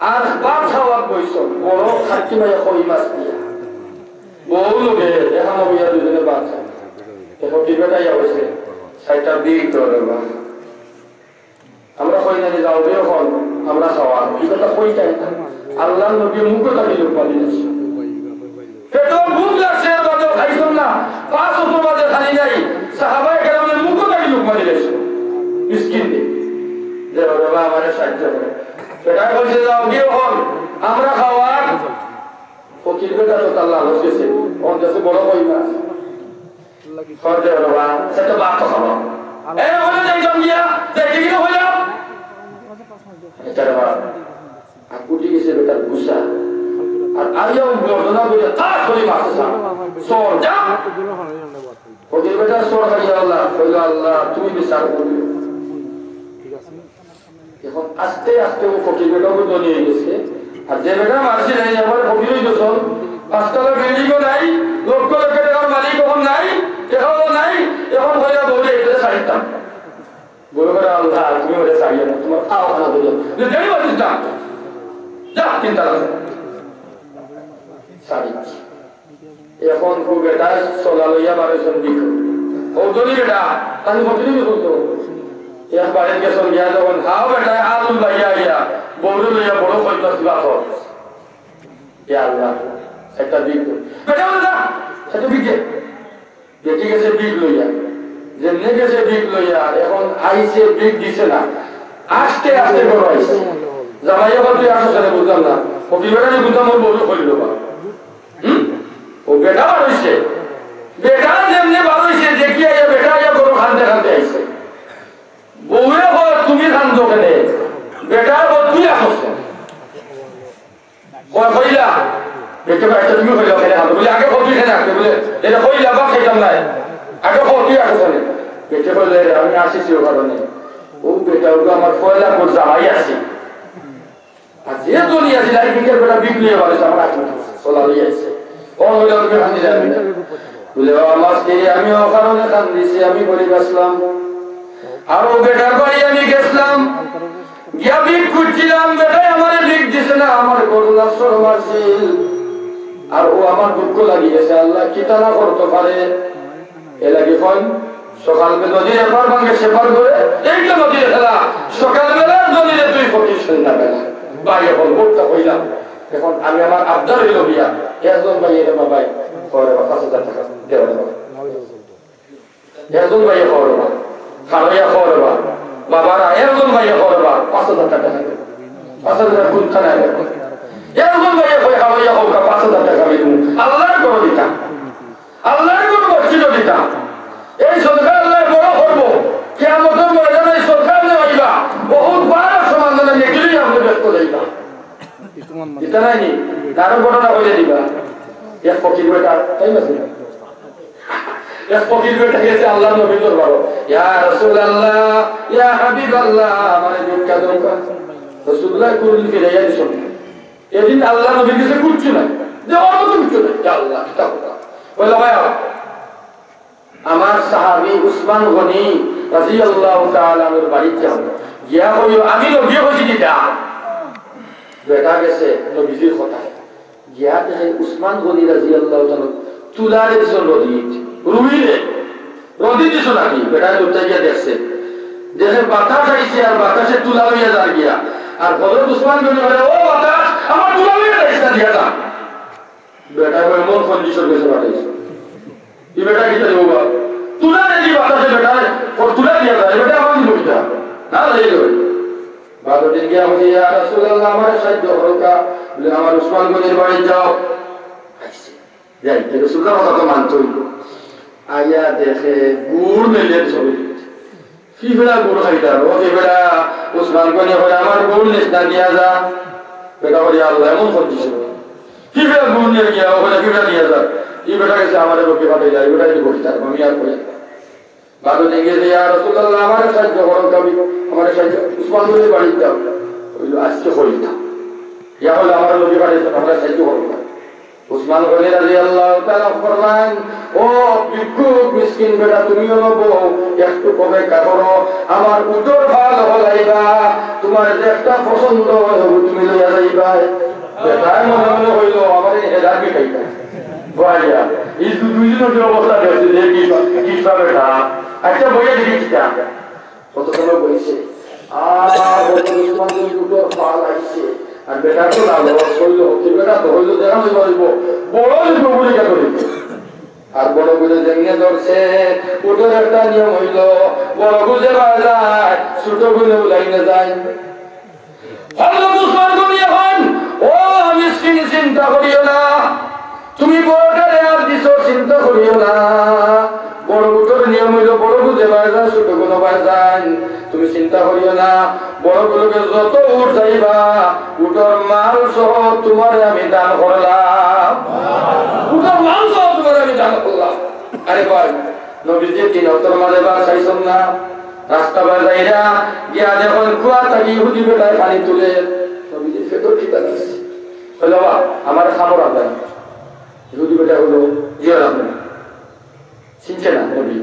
আর ভাত খাওয়াত বইছইন, বড় খাট্টি মাইয়া কই মাছ দিয়া। বউ লগে, এখানো বইয়া দুইজনে ভাত খায়। এখন কি বেটাইয়া বসে, সাইডটা দিক ধরে বা। আমরা কই না যে যাও রে অখন, আমরা খাওয়া, এই কথা কই চাই না। আল্লাহর নবী মুখো থাকি লোকমা দিলাইছইন। পেটো ভুক লাগছে, এর বাদেও খাইছইন না। পাঁচ ওয়াক্ত বাদে খালি নাই, সাহাবায়ে কেরামে মুখো থাকি লোকমা দিলাইছইন। মিসকিনরে। যে বাবা আমারে সাহায্য করে। বেটায় কইছে, "যাও গিয়া অখন, আমরা খাওয়া।" ফকির বেটা তো তার লালচ গেছে, অখন গেছে বড় কই মাছ। কয় দে বাবা, সে তো ভাত তো খাবো। এ, ওখানে যাইতাম গিয়া, যাইতে গিয়ে হইলাম। এটা রে বাবা, আর কুটি গেছে বেটার গুসা। আর আইয়াও বর্ণনা করে তার শরীর মাসে সর, যা। ওদের বেটা সর খাইয়া আল্লাহ, কইল, "আল্লাহ, তুমি বিচার করিও।" এখন আস্তে আস্তে ও ফকির বেটাও ধনী হয়ে গেছে। আর যে বেটা মারছে নাই, আমার ফকির হয়ে গেছে। পাঁচতলা বিল্ডিংও নাই, লক্ষ লক্ষ টাকার মালিক অখন নাই, টাকাও নাই, এখন হইয়া বউরে এটা ছাড়িতাম। বলে, "আল্লাহ, তুমি ওরে ছাড়িয়ে না, তোমার খাওয়া খানা করিও।" যে দেরি মাতিস না। যা, চিন্তা করো। ছাড়ি। এখন কো বেটা চলা লইয়া বারোইছইন দিক। ও ধনী বেটা, আমি ফকির হয়ে গেছে। একবারে গেছইন গিয়া যখন, হাও বেটা, আলু লইয়া আইয়া, বউরে লইয়া বড় কই মাছ বাপ। ইয়া আল্লাহ, একটা দিক। বেটা বলে, "যা, একটা দিক দে।" বেটি গেছে ভিক লইয়া, যেমনে গেছে ভিক লইয়া, এখন আইছে ভিক দিছে না, আস্তে আস্তে বড় আইছে। জামাই আবার তুই আসছ কেনে বুঝলাম না, ও কি বেটা বুঝলাম, ওর বউরে কইল বা। হুম? ও বেটা বার হইছে, বেটা যেমনে বার হইছে, দেখি আইয়া বেটা আইয়া বড় কানতে কানতে আইছে। বউয়ে কয়, "তুমি কান্দো কেনে?" বেটা কয়, "তুই আসছ কেনে?" কয়, "কইলা, বেটা কয়, আচ্ছা, তুমি কইলা কেনে কান্দো?" বলে, "আগে কও তুই কেনে?" আসিছি অউ কারণে। অউ বেটা অগু আমার পয়লা ঘর জামাই আছিল। আর যে ধনী আছিল, আর ভিক্ষের বেটা ভিক লইয়া বাড়িত আমার আসিল, চলা লইয়া আইছে। ও হইল, "তুমি কান্দি যাবে না?" বলে, "ও আমার স্ত্রী, আমি অউ কারণে কান্দিছি, আমি গরিব আছিলাম। আর অউ বেটার বাড়ি আমি গেছিলাম, গিয়া ভিক খুঁজছিলাম, বেটায় আমারে ভিক দিছে না, আমার গলা শরম আছিল। আর অউ আমার দুঃখ লাগি গেছে, আল্লাহ কিতা না করতো পারে।" এর লাগি কইন, সকাল বেলা নদীর এপার ভাঙে সেপার করে, এই তো নদীর খেলা। সকাল বেলা নদীরে তুই ফকির, সন্ধ্যা বেলা। ভাই, এখন ভোটটা কইলাম। এখন আমি আমার আবদার অইল গিয়া, একজন ভাই, এটা ভাই, করে বা পাঁচ হাজার টাকা দেওয়া দেওয়া। একজন ভাই করে বা, খাওয়াইয়া করে বা, বাবারা, একজন ভাই করে বা, পাঁচ হাজার টাকা দিবে। পাঁচ হাজার কোন থানায় দেবে? একজন ভাই কই, খাওয়াইয়া হোক, পাঁচ হাজার টাকা আমি দিমু। আল্লাহর ঘরো দিতাম। আল্লাহর ঘরো মসজিদো দিতাম। এই সদকা আল্লাহ বড় করবো। কিয়ামতের ময়দানে এই সদকা আল্লাহ অইবা। বহুত বার সমান দানে নেকি লইয়া আপনি ব্যস্ত যাইবা। ইতা নাই নি? আরো ঘটনা কইয়া দিবা। এক ফকির বেটা, তাই না? এক ফকির বেটা গেছে আল্লাহর নবীর দরবারো। "ইয়া রাসূলুল্লাহ, ইয়া হাবিবাল্লাহ, আমারে ভিক্ষা দেউক্কা।" রাসূলুল্লাহ কুনদিন ফিরাইয়া দিছইন না। এদিন আল্লাহর নবীর গেছে কিচ্ছু নাই। দেওয়ার মতো কিচ্ছু নাই। ইয়া আল্লাহ, কিতা কথা। বলল, "ভাই, আমার সাহাবী উসমান গনি রাদিয়াল্লাহু তাআলা আনহুর বাড়িত যাও। গিয়া কইও, আমি নবীয়ে কইছি কিতা।" বেটা গেছে নবীজির কথায়। গিয়া দেখে উসমান গনি রাদিয়াল্লাহু তাআলা তুলারে দিছইন রদিত, রুইরে, রদি দিছইন আর কি। বেটা দূরতা গিয়া দেখছে, দেখে বাতাস আইছে আর বাতাসে তুলা লইয়া যার গিয়া। আর হযরত উসমান গনি বলে, "ও বাতাস, আমার তুলা লইয়া যাইস না, দিয়া যা।" বেটা কয়, "এমন কন্ডিশন গেছে পাঠাইছে।" ই বেটা কিতা দিব বা? তুলা দেখি বাতাসে বেটায়, ওর তুলা দিয়া যায়, বেটা আমার দিব কিতা? না, যাই যাবে। বাদর দিন গিয়া বলছে, "ইয়া রাসূলুল্লাহ, আমারে সাহায্য করউক্কা।" বলে, "আমার উসমান গনির বাড়ি যাও।" আইছে। যাই, তো রাসূলুল্লাহ কথা তো মানতে হইব। আইয়া দেখে গুড় মেলে ছবি। পিঁপড়া গুড় খাইতাম। ও পিঁপড়া, উসমান গনি কয়, "আমার গুড় নিস না, দিয়া যা।" বেটা কয়, "ইয়া আল্লাহ, এমন করছিস?" পিঁপড়া গুড় নিয়া গিয়া, ওখানে পিঁপড়া দিয়া যা। ই বেটা গেছে, "আমারে লোকে পাঠাইলা, ই বেটা কি করতে পারবো? আমি আর কই।" বাদর দিন গেছে, "ইয়া রাসূলুল্লাহ, আমারে সাহায্য করউক্কা, আমারে সাহায্য, উসমান গনির বাড়ি যাও।" কইল, "আজকে কইতাম।" ইয়া বলে, "আমার লোকে পাঠাইছে, আমারে সাহায্য করউক্কা।" উসমান গনি রাদিয়াল্লাহু তাআলা ফরমাইন, "ও ভিক্ষুক মিসকিন বেটা, তুমি অনো বও, একটু অপেক্ষা করো, আমার উটর ফাল হলাইবা, তুমার যেটা পছন্দ অয়, তুমি লইয়া যাইবায়।" বেটায় মনে মনে কইল, "আমারে হেরা কি খাইতা?" বইয়া, এই দু-, দুই দিন অবস্থা দেখছে যে কি পা-, কি পা বেটা। আচ্ছা, বইয়া দেখি কিতা। কত সময় বইছে। আর হযরত উসমান গনির উটর ফাল আইছে। আর বেটা তো লাল, হইল, হতে বেটা তো হইল, দেখা যাইব, যাইব। বড় হইল, বড় হইল, আর বড় গুজে যেমনে ধরছে, উটর একটা নিয়ম হইল, বড় গুজে বায় যায়, ছোট গুজে উলাইনে যায়। হযরত উসমান গনি কইন, "ও মিসকিন, চিন্তা করিও না, তুমি বড়টারে আর দিছো, চিন্তা করিও না।" বড় উটর নিয়ম হইল, বড় গুজে বায় যায়, ছোট গুজে বায় যায়। তুমি চিন্তা করিও না, বড় গুজে যত উট যাইবা, উটর মাল সহ তুমারে আমি দান করলাম। উটর মাল সহ তুমারে আমি দান করলাম। আরে ভাই, নবীজি তিন অক্তর মাঝে ভাত খাইছইন না, রাস্তা বায় যাইরা গিয়া দেখইন কুয়া থাকি ইহুদি বেটায় পানি তুলে। নবীজির পেটো খিদা লাগছে। কইল, "বাবা, আমার খাবার আদায়।" ইহুদি বেটায় কইল, "জি, আলহামদুলিল্লাহ।" চিনছে না নবী।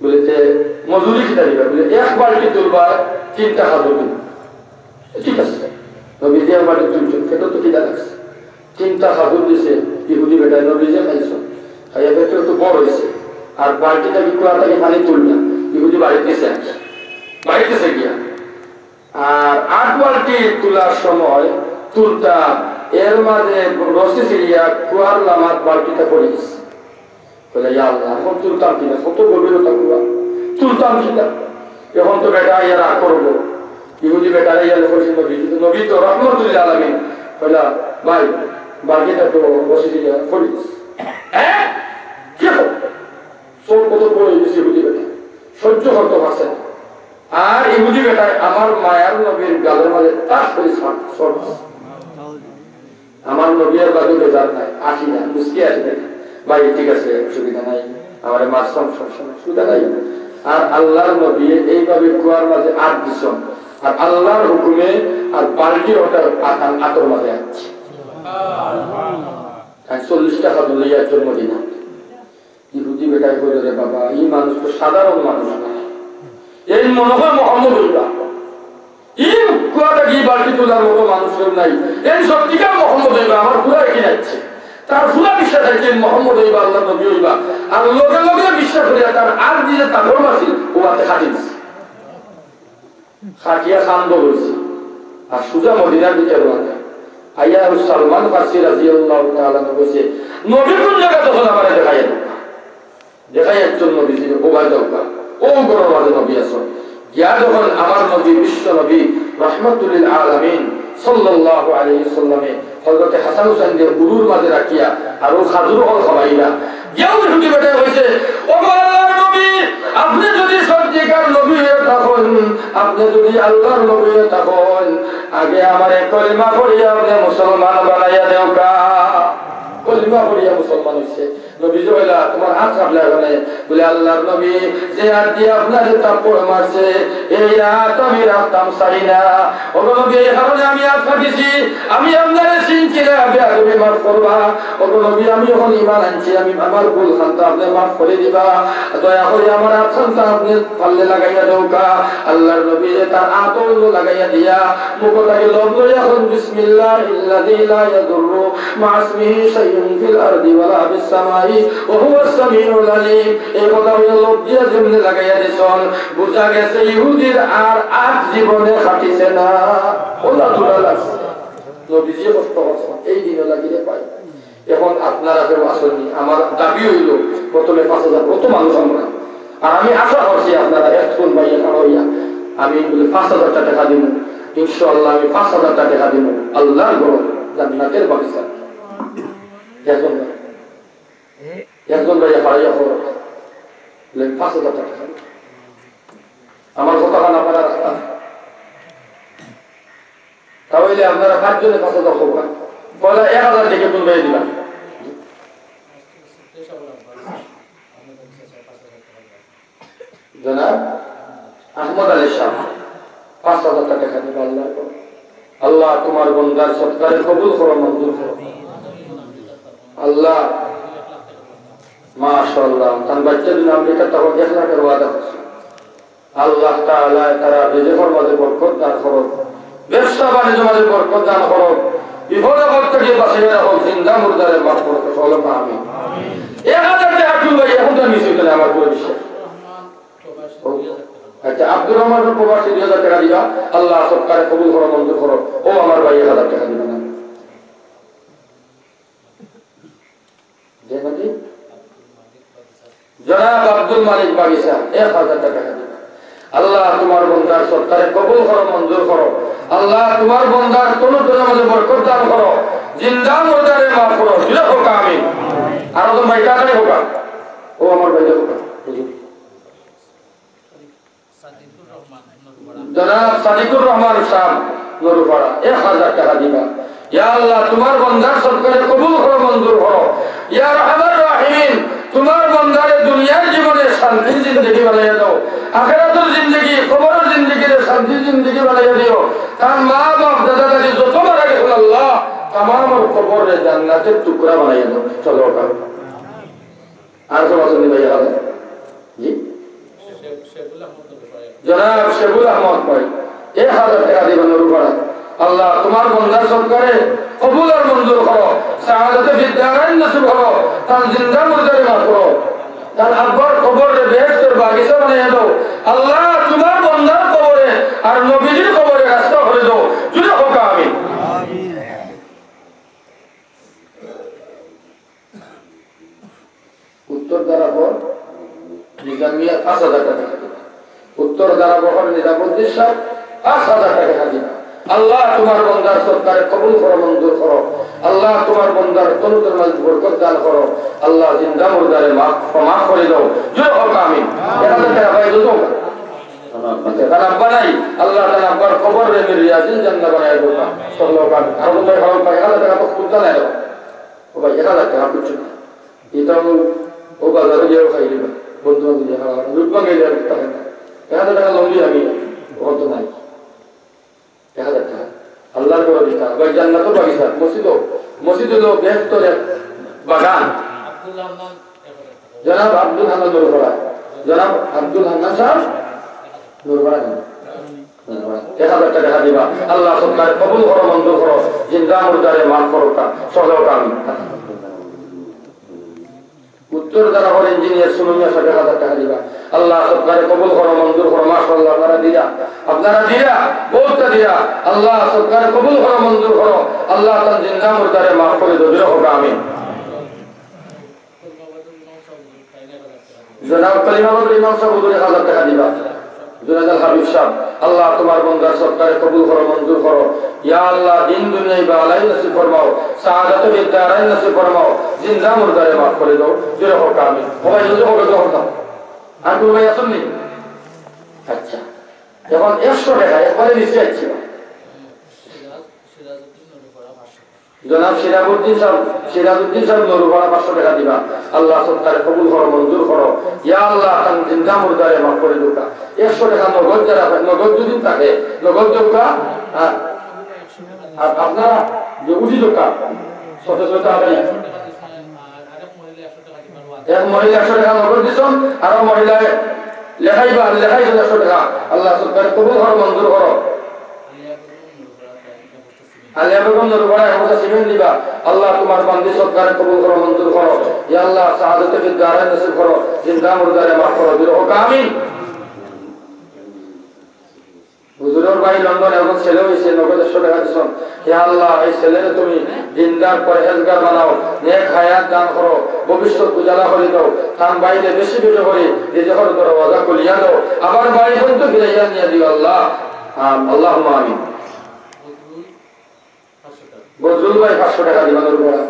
বলে, "তে মজুরি কিতা দিবা?" বলে, "এক বালতি তুলবা, তিনটা খাজুর দিবা।" ঠিক আছে। নবীজি এক বালতি তুলছইন, পেটো তো খিদা লাগছে। তিনটা খাজুর দিছে, ইহুদি বেটায় নবীজি খাইছইন। খাইয়া পেটো একটু বড় হইছে। আর বালতিটা কি কুয়া থাকি পানি তুললা, ইহুদি বাড়িত গেছে, বাড়িত গেছে গিয়া। আর আট বালতি তুলার সময় তুলতা, এর মাঝে রশি ছিড়িয়া কুয়ার লামাত বালতিটা পড়ি গেছে। কইলা, "ইয়া আল্লাহ, এখন তুলতাম কিনা? কত গভীরতা কুয়া, তুলতাম কিনা?" এখন তো বেটা আইয়া রাগ করবো। ইহুদি বেটারে আইয়া কইছে, "নবী, নবী তো রহমতুল্লিল আলামিন।" কইলা, "ভাই, বালতিটা তো রশি দিয়া পড়ি গেছে।" হ্যাঁ? কি হবে? চোখ কত বড় হয়ে গেছে ইহুদি বেটা, সহ্য করতে পারছে না। আর ইহুদি বেটায় আমার মায়ার নবীর গালের মাঝে তাস করে ছাড়, সর। আমার নবী আর বাদে বেজার নাই, আসি না, মুসকি আসি না। "ভাই, ঠিক আছে, অসুবিধা নাই, আমারে মারছইন, সমস্যা নাই, অসুবিধা নাই।" আর আল্লাহর নবী এইভাবে কুয়ার মাঝে আত দিছইন, আর আল্লাহর হুকুমে আর বালতি অটা আত-, আতর মাঝে আছে। আর চল্লিশটা খাজুর লইয়া একজন মদিনা। ইহুদি বেটায় কইল, "রে বাবা, ই মানুষ তো সাধারণ মানুষ না, এই মনে হয় মোহাম্মদ অইবা।" ই কুয়া থাকি বালতি তুলার মতো মানুষ কেউ নাই। এই সত্যিকার মোহাম্মদ অইবা, আমার পুরা একই লাগছে। তার পুরা বিশ্বাস আছে, এই মোহাম্মদ অইবা, আল্লাহর নবী অইবা। আর লগে লগে বিশ্বাস করিয়া তার আত দিয়ে তারপর মাসি ও আতে খাটি দিছে। খাটিয়া খান বল হইছে। আর সুজা মদিনার দিকে রওনা। আইয়া আর সালমান ফার্সি রাদিয়াল্লাহু তাআলা আনহু কইছে, "নবী কোন জায়গা তখন আমারে দেখাইয়া দেখাই একজন নবীজির ওবা যাওকা, ও ঘরর মাঝে নবী আছইন।" গিয়া যখন আমার নবী, বিশ্ব নবী, রহমাতুল্লিল আলামিন সাল্লাল্লাহু আলাইহি ওয়াসাল্লামে হযরতে হাসান হুসাইনরে উরুর মাঝে রাখিয়া আর ও খাজুর হল খাওয়াইলা। গিয়া ওই ইহুদি বেটায় কইছে, "ও গো আল্লাহর নবী, আপনি যদি সত্যিকার নবী হয়ে থাকেন, আপনি যদি আল্লাহর নবী হয়ে থাকেন, আগে আমারে কলিমা পড়িয়া আপনি মুসলমান বানাইয়া দেওকা।" কলিমা পড়িয়া মুসলমান হইছে। নবীজি কইলা, "তোমার আত কাঁপলা কেনে?" বলে, "আল্লাহর নবী, যে আত দিয়া আপনারে থাপ্পড় মারছে, এই আত আমি রাখতাম চাই না। ওগো নবী, এই কারণে আমি আত কাটিছি, আমি আপনারে চিনছি না, বেয়াদবি মাফ করবা। ওগো নবী, আমি এখন ঈমান আনছি, আমি আমার ভুল খান্তা আপনি মাফ করে দিবা, দয়া করে আমার আত খান্তা আপনি পারলে লাগাইয়া দেওকা।" আল্লাহর নবী যে তার আত অইলো লাগাইয়া দিয়া, মুখ থাকি লব লইয়া এখন, "বিসমিল্লাহিল্লাযী লা ইয়াদুররু" مع اسمه شيء في الأرض ولا في السماء وهو السميع العليم। এই কথা অইয়া লব দিয়া যেমনে লাগাইয়া দিছইন, বুঝা গেছে ইহুদির আর আত জীবনে কাটিছে না। ওলা ধুলা লাগছে। নবীজি কষ্ট করছইন, এই দিনও লাগিলে পাই। এখন আপনারা কেউ আসেননি, আমার দাবি অইলো প্রথমে পাঁচ হাজার, অত মানুষ আমরা। আর আমি আশা করছি আপনারা একজন ভাই এখানে অইয়া, আমি বলি পাঁচ হাজার টাকা দিব, ইনশাআল্লাহ আমি পাঁচ হাজার টাকা দিব, আল্লাহর ঘর, জান্নাতের বাগিচা। একজন ভাই, একজন ভাই হারাইয়া খবর, বলে, "পাঁচ হাজার টাকা।" আমার কথা খান আপনারা রাখতাম। তাহলে আপনারা পাঁচজনে পাঁচ হাজার হোক, পয়লা এক হাজার টাকা তুলবে দিলাম। জনাব আহমদ আলী শাহ, পাঁচ হাজার টাকা খালি আল্লাহ। আল্লাহ, তোমার বন্দার সৎকারে কবুল করো, মঞ্জুর করো। আল্লাহ, মাশাআল্লাহ, তার বাচ্চা দিন আমেরিকা তখন এক লাখের ওয়াদা করছে। আল্লাহ তাআলা তারা রিজিকর মাঝে বরকত দান করো, ব্যবসা বাণিজ্য মাঝে বরকত দান করো, বিপদ আপদ থেকে বাঁচিয়ে রাখো, জিন্দা মুর্দারে মাফ করো, সকলে আমিন। এক হাজার টাকা তুলবে, এখন তো নিশ্চয় তাহলে আমার পুরো বিশ্বাস। আচ্ছা, আব্দুর রহমান প্রবাসী দুই হাজার টাকা দিবা, আল্লাহ সৎকারে কবুল করো, মঞ্জুর করো। ও আমার ভাই এক হাজার টাকা দিবা না। যে নাকি? জনাব আব্দুল মালিক বাগিচা এক হাজার টাকা দিবা। আল্লাহ তোমার বন্দার সৎকারে কবুল করো, মঞ্জুর করো। আল্লাহ তোমার বন্দার তনু তনু মাঝে বরকত দান করো, জিন্দা মুর্দারে মাফ করো। জুড়ে হোক আমিন। আর তো ভাই কাকাই হোক। ও আমার ভাই হোক। জনাব সাদিকুর রহমান সাহেব নরুপাড়া এক হাজার টাকা দিবা। ইয়া আল্লাহ, তোমার বন্দার সৎকারে কবুল করো, মঞ্জুর করো। ইয়া আরহামার রাহিমিন, তোমার বন্দারে দুনিয়ার জীবনে শান্তির জিন্দেগি বানাইয়া দাও, আখেরাতের জিন্দেগি, কবরের জিন্দেগিরে শান্তির জিন্দেগি বানাইয়া দিও। তার মা বাপ দাদা দাদি যত মারা গেছেন আল্লাহ, তামামর কবররে জান্নাতের টুকরা বানাইয়া দাও। চলো ওটা। আর কেউ আছেন ভাই এখানে? জি? জনাব শেবুল আহমদ ভাই, এক হাজার টাকা দিবা নরুপাড়া। আল্লাহ, তোমার বন্দার সৎকারে কবুল আর মঞ্জুর করো, সাআদাতে ফিদ দারাইন নসিব করো, তার জিন্দা মুর্দারে মাফ করো, তার আব্বার কবররে বেহেশতের বাগিচা বানাইয়া দাও। আল্লাহ, তোমার বন্দার কবরে আর নবীজির কবরে রাস্তা করে দাও। জুড়ে হোক আমিন। উত্তর দারাবর নিজাম মিয়া পাঁচ হাজার টাকা দিবা। উত্তর দারাবর নিজামুদ্দিন সাহেব পাঁচ হাজার টাকা দিবা। আল্লাহ তোমার বন্দার সৎকারে কবুল করো, মঞ্জুর করো। আল্লাহ তোমার বন্দার তনুতর মাঝে বরকত দান করো। আল্লাহ জিন্দা মুর্দারে মাফ, ক্ষমা করে দাও। জুড়ে হোক আমিন। এক হাজার টাকা পাই দুটো। তার আব্বা নাই, আল্লাহ তার আব্বার কবররে রিয়াজিল জান্নাহ বানাই দাও। সকল পাক, আর কোথায় ভালো পাই, এক হাজার টাকা তো খুব জানাই দাও। ও ভাই, এক হাজার টাকা বুঝছো না? এটা ও, ও বাজারে গিয়েও খাই দিবা। বন্ধু বান্ধব দেখা হয়, রূপ ভাঙে যায়, রূপ থাকে না। এক হাজার টেকা লইলে আমি অত নাই। এক হাজার টেকা। আল্লাহর ঘরো দিতা, বা জান্নাতর বাগিচা, মসজিদও, মসজিদ অইলো বেহেস্তর এক বাগান। জনাব আব্দুল হান্নান নুরপাড়া, জনাব আব্দুল হান্নান সাহেব নুরপাড়া। এক হাজার টেকা দিবা। আল্লাহ সদকারে কবুল করো, মঞ্জুর করো, জিন্দা মুর্দারে মাফ করো, সহ কামিন। উত্তর যারা হল ইঞ্জিনিয়ার সুনু মিয়া সাহেব এক হাজার টেকা দিবা। আল্লাহ সদকারে কবুল করো, মঞ্জুর করো, মাশাআল্লাহ, আপনারা দিরা, আপনারা দিরা, বউততা দিরা। আল্লাহ সদকারে কবুল করো, মঞ্জুর করো। আল্লাহ তান জিন্দা মুর্দারে মাফ করি দেও, জোরে কউক্কা আমিন। জনাব কলিমা বদরুল ইমাম সাহেব হুজুরে এক হাজার টেকা দিবা। জুনাইদ আল হাবিব সাহেব, আল্লাহ তোমার বন্দার সদকারে কবুল করো, মঞ্জুর করো। ইয়া আল্লাহ, দিন দুনিয়ায় ভালাই নসিব ফরমাও, সাআদাতে ফিদ দারাইন নসিব ফরমাও, জিন্দা মুর্দারে মাফ করি দেও। জোরে কউক্কা আমিন। সবাই জলদি কউক্কা, জলদি কউক্কা। আর কুনু ভাই আছইন নি? আচ্ছা, অখন একশো টেকা একবারে নিচে আইছে। জনাব সিরাজউদ্দিন সাহেব, সিরাজউদ্দিন সাহেব নুরপাড়া পাঁচশো টেকা দিবা। আল্লাহ সদকারে কবুল করো, মঞ্জুর করো। ইয়া আল্লাহ, তান জিন্দা মুর্দারে মাফ করি দেউক্কা। একশো টেকা নগদ যারা পাইন, নগদ যদি থাকে, নগদ দেউক্কা। আর, আর আপনারা যে উঠি দেউক্কা, সদস্য তো আপনি। এক মহিলা একশো টেকা নগদ দিছইন, আরো মহিলায় লেখাইবা, লেখাই দিছইন একশো টেকা। আল্লাহ সদকারে কবুল করো, মঞ্জুর করো। আলিয়া বেগম নুরপাড়া এক বস্তা সিমেন্ট দিবা। আল্লাহ তোমার বান্দি সদকারে কবুল করো, মঞ্জুর করো। ইয়া আল্লাহ, সাআদাতে ফিদ দারাইন নসিব করো, জিন্দা মুর্দারে মাফ করো, জোরে কউক্কা আমিন। হুজুরর ভাই লন্ডনে একজন ছেলে অইছে, নগদ একশো টেকা দিছইন। ইয়া আল্লাহ, এই ছেলেরে তুমি দিনদার পরহেজগার বানাও, নেক হায়াত দান করো, ভবিষ্যৎ উজালা করি দেও, তান ভাইরে বেশি বেশি করি রিজিকর দরওয়াজা খুলিয়া দেও, আবার ভাই বন্ধু ফিরাইয়া নিয়া দিও আল্লাহ। আম-, আল্লাহুম্মা আমিন। বদরুল ভাই পাঁচশো টেকা দিবা নুরপাড়া।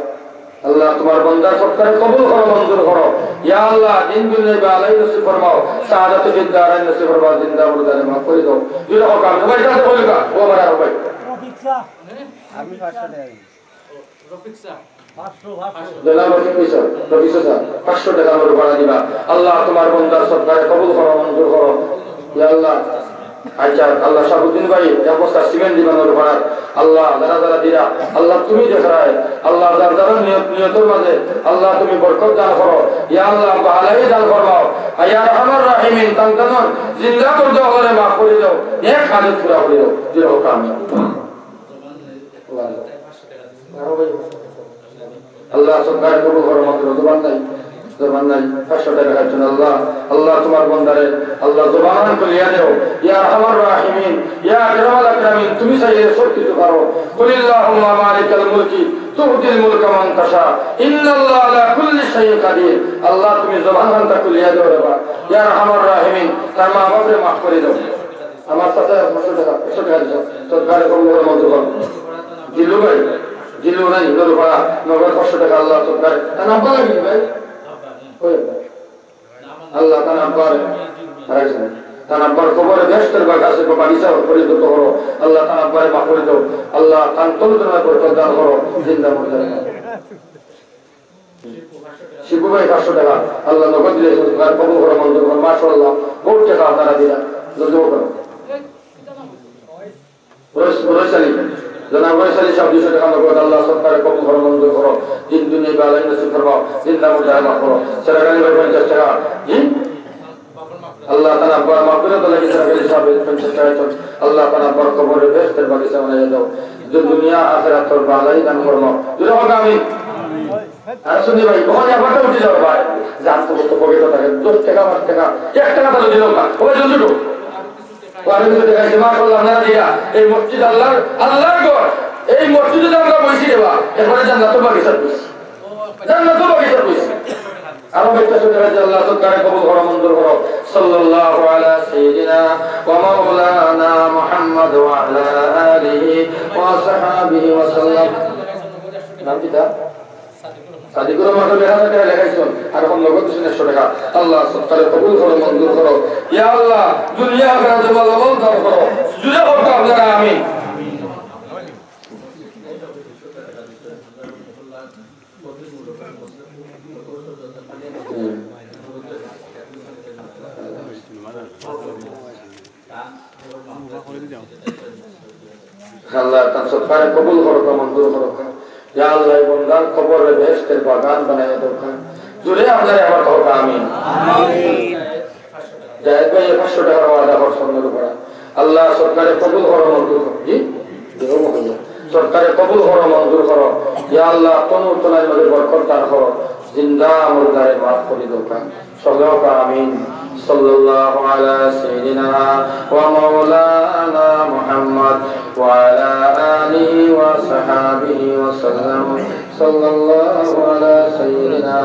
আল্লাহ তোমার বন্দার সদকারে কবুল করো, মঞ্জুর করো। ইয়া আল্লাহ, দিন দুনিয়ায় ভালাই নসিব ফরমাও, সাআদাতে ফিদ দারাইন নসিব ফরমাও, জিন্দা মুর্দারে মাফ করি দেও। জোরে কউক্কা আমিন। ভাই, যাতে কইলকা, ও আমার আর ভাই। আমি পাঁচশো টেকা দিই। জনাব রফিক স্যার, রফিক স্যার, পাঁচশো টেকা নুরপাড়া দিবা। আল্লাহ তোমার বন্দার সদকারে কবুল করো, মঞ্জুর করো। ইয়া আল্লাহ, আচ্ছা, আল্লাহ শাহাবুদ্দিন ভাই, এক বস্তা সিমেন্ট দিবা নুরপাড়াত। আল্লাহ, যারা যারা দিরা, আল্লাহ তুমি দেখরায়, আল্লাহ যার যার নিয়ত, নিয়তর মাঝে, আল্লাহ তুমি বরকত দান করো। ইয়া আল্লাহ, ভালাই দান ফরমাও। ইয়া আরহামার রাহিমিন, তান তানর জিন্দা মুর্দা অকলরে মাফ করি দেও, নেক হাজত পুরা করি দেও। জোরে কউক্কা আমিন। আল্লাহ সদকারে কবুল করো, মাত্র জবান নাই, জবান নাই, পাঁচশো টেকা খাইছইন আল্লাহ। আল্লাহ তোমার বন্দারে, আল্লাহ জবান খুলিয়া দেও। ইয়া আরহামার রাহিমিন, ইয়া আকরামাল আকরামিন, তুমি চাইলে সব কিছু পারো। কুলিল্লাহুম্মা মালিকাল মুলকি, তুতিল মুলকা মান তাশা, ইন্নাল্লাহা আলা কুল্লি শাইইন কাদির। আল্লাহ তুমি জবান খানটা খুলিয়া দেও রে বা। ইয়া আরহামার রাহিমিন, তার মা বাপরে মাফ করি দেও। আমার চাচা পাঁচশো টেকা, একশো টেকা দিছে, সদকারে কবুল করো, মঞ্জুর করো। জিল্লু ভাই, জিল্লু নাই, নুরপাড়া, নগদ পাঁচশো টেকা আল্লাহ সদকারে। তান আব্বা লাগি ভাই? ওই আব্বা। আল্লাহ তান আব্বার, তান আব্বার কবরে বেহেশতের বাগা-, বাগিচা পরিণত করো। আল্লাহ তান আব্বারে মাফ করি দেও। আল্লাহ তান তরুণের বরকত দান করো। জিন্দা মুর্দারে। শিবু ভাই পাঁচশো টেকা, আল্লাহ নগদ দিলে সদকারে কবুল করো, মঞ্জুর করো। মাশাআল্লাহ, বহুত টেকা আপনারা দিলা, জলদি করো। রইস, রইস আলী, জনাব রইস আলী সাহেব দুইশো টেকা নগদ, আল্লাহ সদকারে কবুল করো, মঞ্জুর করো। দিন দুনিয়ায় ভালাই নসিব ফরমাও, জিন্দা মুর্দারে মাফ করো। সেরাগালি ভাই পঞ্চাশ টেকা, জি? আল্লাহ তান আব্বার মাগফিরাত লাগি সেরাগালি সাহেব পঞ্চাশ টেকা দিছইন। আল্লাহ তান আব্বার কবরে বেহেশতের বাগিচা বানাইয়া দেও। যে দুনিয়া আখিরাতর ভালাই দান ফরমাও। জোরে কউক্কা আমিন। আর শুনি ভাই, ওখানে আবার তো উঠি যাও ভাই। যার তো কত পকেটে থাকে, দশ টেকা, পাঁচ টেকা, এক টেকা তাহলে দিল না। ও ভাই, জলদি উঠো। ও আরো কিছু টেকা আছে, মাশাআল্লাহ, আপনারা দিয়া। এই মসজিদ আল্লাহর, আল্লাহর ঘর। এই মসজিদে যে আমরা বইছি রে বা, এরপরে জান্নাতুল বাগিচা বইছি। জান্নাতুল বাগিচা বইছি। আরো একটা ছোট আছে, আল্লাহ সদকারে কবুল করো, মঞ্জুর করো। সাল্লাল্লাহু আলা সাইয়্যিদিনা ওয়া মাওলানা মুহাম্মদ ওয়া আলা আলিহি ওয়া সাহবিহি ওয়া সাল্লাম। নাম কিতা? সাদিকুর রহমান তো লেখা থাকে, লেখাইছইন। আর এখন নগদ দিছইন একশো টেকা। আল্লাহ সদকারে কবুল করো, মঞ্জুর করো। ইয়া আল্লাহ, দুনিয়া আখিরাতে ভালা আমল দান করো। জোরে কউক্কা আপনারা আমিন। আল্লাহ তান সদকারে কবুল করউক্কা, মঞ্জুর করউক্কা। ইয়া আল্লাহ, এই বন্দার কবররে বেহেশতের বাগান বানাইয়া দেউক্কা। জোরে আপনারা আবার কউক্কা, আমিন। জায়েদ ভাই, পাঁচশো টেকার ওয়াদা করছইন নূরপুরা। আল্লাহ সদকারে কবুল করো, মঞ্জুর করো। জি? সদকারে কবুল করো, মঞ্জুর করো। ইয়া আল্লাহ, তনু তনার মাঝে বরকত দান করো। জিন্দা মুর্দারে মাফ করি দেউক্কা। সকলে কউক্কা আমিন। সাল্লাল্লাহু আলা সাইয়্যিদিনা ওয়া মাওলানা মুহাম্মদ ওয়া আলা আলিহি ওয়া সাহবিহি ওয়া সাল্লাম। সাল্লাল্লাহু আলা সাইয়্যিদিনা।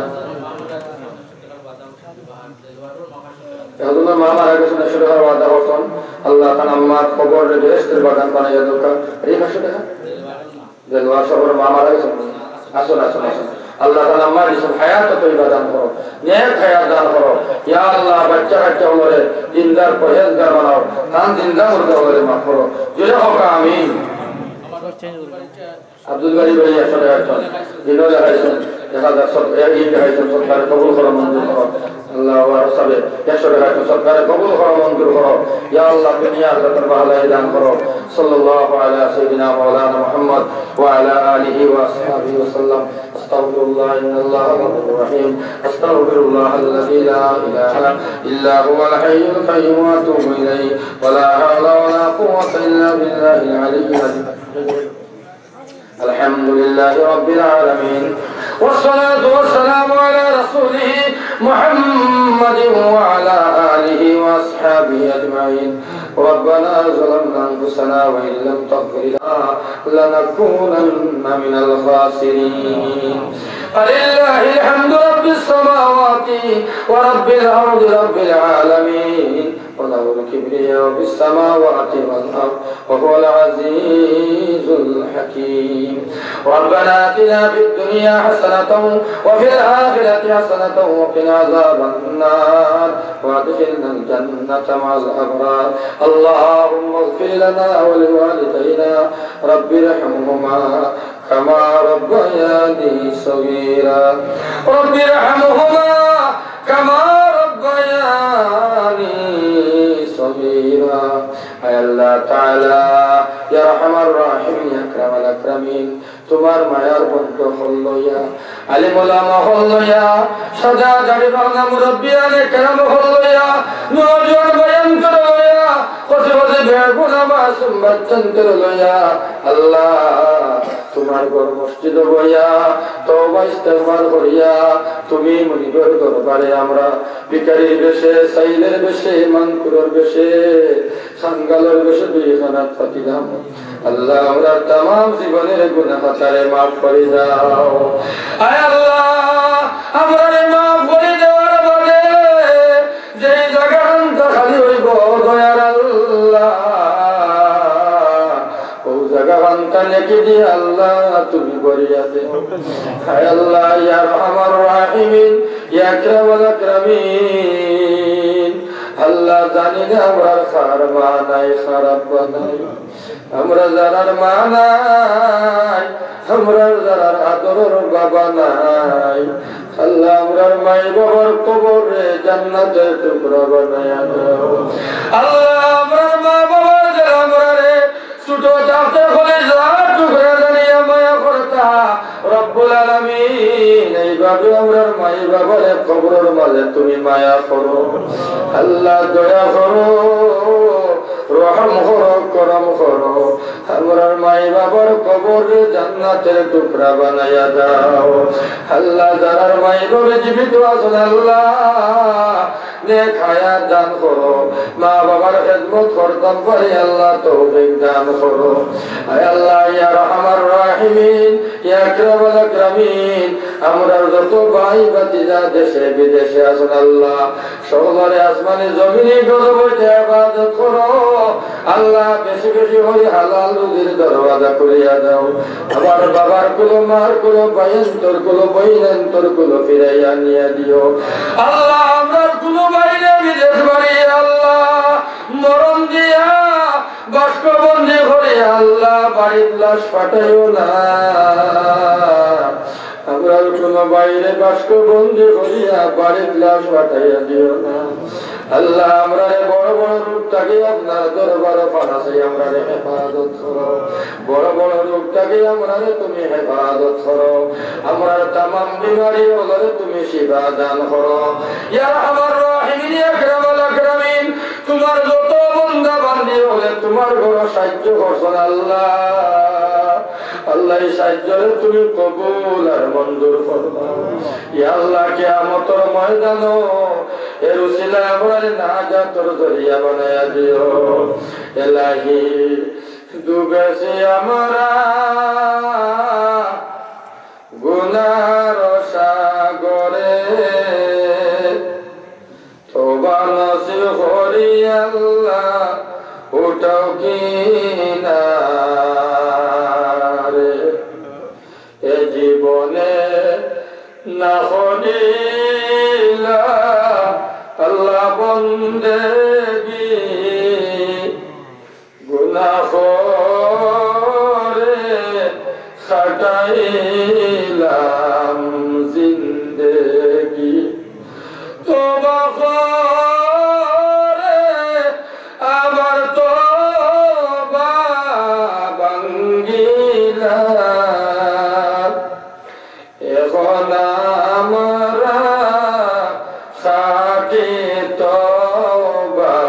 এখন মা মারা গেছইন, পাঁচশো টেকার ওয়াদা করছইন। আল্লাহ তান আম্মার কবররে বেহেশতের বাগান বানাইয়া দেউক্কা। এই পাঁচশো টেকা? দেলোয়ার সাবর মা মারা গেছইন। আছইন, আছইন, আছইন। আল্লাহ তান আম্মার হায়াত তৈবা দান করো, নেক হায়াত দান করো। ইয়া আল্লাহ, বাচ্চা কাচ্চা অকলরে দিনদার পরহেজগার বানাও, তান জিন্দা মুর্দা অকলরে মাফ করো। জোরে কউক্কা আমিন। আব্দুল বারী ভাই একশো টেকা একজন, দিনও দেখাইছইন, দেখা যাক সব, এই দিন দেখাইছইন, সদকারে কবুল করো, মঞ্জুর করো। আল্লাহ, ওয়ারস সাবে একশো টেকা একজন, সদকারে কবুল করো, মঞ্জুর করো। ইয়া আল্লাহ, দুনিয়া আখিরাতর ভালাই দান করো। সাল্লাল্লাহু আলা সাইয়্যিদিনা মাওলানা মুহাম্মদ ওয়া আলা আলিহি ওয়া আসহাবিহি ওয়া সাল্লাম। أستغفر الله، إن الله غفور رحيم. أستغفر الله الذي لا إله إلا هو الحي القيوم وأتوب إليه. ولا حول ولا قوة إلا بالله العلي العظيم. الحمد لله رب العالمين، والصلاة والسلام على رسوله محمد وعلى آله وأصحابه أجمعين. ربنا ظلمنا أنفسنا وإن لم تغفر لنا لنكونن من الخاسرين. فلله الحمد رب السماوات ورب الأرض رب العالمين. وله الكبرياء في السماوات والأرض وهو العزيز الحكيم. ربنا آتنا في الدنيا حسنة وفي الآخرة حسنة وقنا عذاب النار وأدخلنا الجنة مع الأبرار. اللهم اغفر لنا ولوالدينا رب ارحمهما كما ربياني صغيرا. رب ارحمهما كما ربياني صغيرا. আয় আল্লাহ তাআলা, ইয়া আরহামার রাহিমিন, ইয়া আকরামাল আকরামিন, তুমার মায়ার বন্ধু অকল লইয়া, আলিম উলামা অকল লইয়া, সাদা দাড়ি পাকনা মুরব্বিয়ানে কেরাম অকল লইয়া, নওজোয়ান ভাইয়াইন্তরে লইয়া, কচি কচি বেগুনা মাসুম বাচ্চাইন্তরে লইয়া, আল্লাহ, তুমার ঘর মসজিদো বইয়া তওবা ইস্তেগফার করিয়া তুমি মুনিবর দরবারে আমরা ভিখারির বেশে, সাইলর বেশে, মাংকুরর বেশে, কাঙ্গালর বেশে দুইখান আত পাতিলাম। আল্লাহ, আমরার তামাম জীবনের গুনাহ খাতারে মাফ করি দাও। আয় আল্লাহ, আমরারে মাফ করি দেওয়ার বাদে যেই জাগাখানতা খালি অইবো, দয়ার আল্লাহ, অউ জাগাখানতা নেকি দিয়া আল্লাহ তুমি ভরিয়া দেও। হায় আল্লাহ, ইয়া আরহামার রাহিমিন, ইয়া আকরামাল আকরামিন, আল্লাহ, জানি না আমরার কার মা নাই, কার আব্বা নাই। আমরা যারার মা নাই, আমরা যারার আদরর বাবা নাই, আল্লাহ, আমরার মাই বাবার কবররে জান্নাতের টুকরা বানাইয়া দাও। আল্লাহ, আমরার মা বাবা যারা আমরারে ছোট থাকতে কলিজার টুকরা জানিয়া মায়া করতা, রব্বুল আলামিন, এইভাবে আমরার মাই বাবারে কবরর মাঝে তুমি মায়া করো। আল্লাহ, দয়া করো, রহম করো, করম করো। আমরার মাই বাবার কবররে জান্নাতের টুকরা বানাইয়া দাও। আল্লাহ, যারার মাই বাবা জীবিত আছইন, আল্লাহ, নেক হায়াত দান করো। মা বাবার খেদমত করতাম পারি, আল্লাহ, তৌফিক দান করো। আয় আল্লাহ, ইয়া আরহামার রাহিমিন, ইয়া আকরামাল আকরামিন, আমরার যত ভাই ভাতিজা দেশে বিদেশে আছইন, আল্লাহ, সকলরে আসমানি জমিনি গজব অইতে হেফাজত করো। আল্লাহ, বেশি বেশি করি হালাল রুজির দরওয়াজা খুলিয়া দাও। আমার বাবার কুলো, মার কুলো, ভাইয়াইন্তর কুলো, বইনাইন্তর কুলো ফিরাইয়া আনিয়া দিও। আল্লাহ, আমরার কুলো ভাইরে বিদেশ বাড়ি, আল্লাহ, মরণ দিয়া বাষ্পবন্দি করি, আল্লাহ, বাড়িত লাশ পাঠাইও না। আমরার কুলো ভাইরে বাষ্পবন্দি করিয়া বাড়িত লাশ পাঠাইয়া দিও না। আল্লাহ, আমরারে বড় বড় রোগ থাকি আপনার দরবারো পানা চাই, আমরারে হেফাজত করো। বড় বড় রোগ থাকি আমরারে তুমি হেফাজত করো। আমরার তামাম বিমারি অকলরে তুমি শিফা দান করো। ইয়া আরহামার রাহিমিন, ইয়া আকরামাল আকরামিন, তুমার যত বান্দা বান্দি অকলে তুমার ঘরো সাহায্য করছইন আল্লাহ। আল্লাহ, এই সাহায্যরে তুমি কবুল আর মঞ্জুর ফরমাও। ইয়া আল্লাহ, কিয়ামতর ময়দানো এর উসিলায় আমরারে নাজাতর জরিয়া বানাইয়া দিও। এলাহি, ডুবেছি আমরা গুনার সাগরে, তওবা নসিব করি আল্লাহ, উঠাও কিনারে। এ জীবনে না করিলাম আল্লাহ বন্দেগি, গুনা করে কাটাইলাম জিন্দেগি। তওবা করে আবার তওবা ভাঙ্গিলাম। এখন আমরা খাঁটি তওবা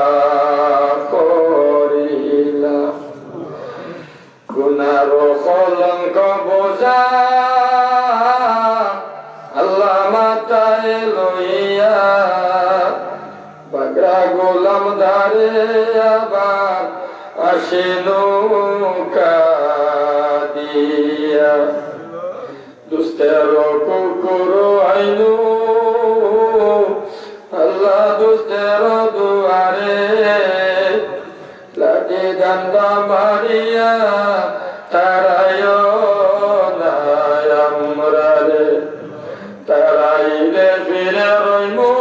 করিলাম। গুনার কলঙ্ক বোঝা আল্লাহ মাথায় লইয়া, বাগড়া গোলাম দারে আবার আসি নৌকা দিয়া। দুস্তের কুকুর আইনু, আল্লাহ দুস্তের দুয়ারে, লাঠি ডান্ডা মারিয়া তাড়াইও না আমরারে। তাড়াইলে ফিরে রইমু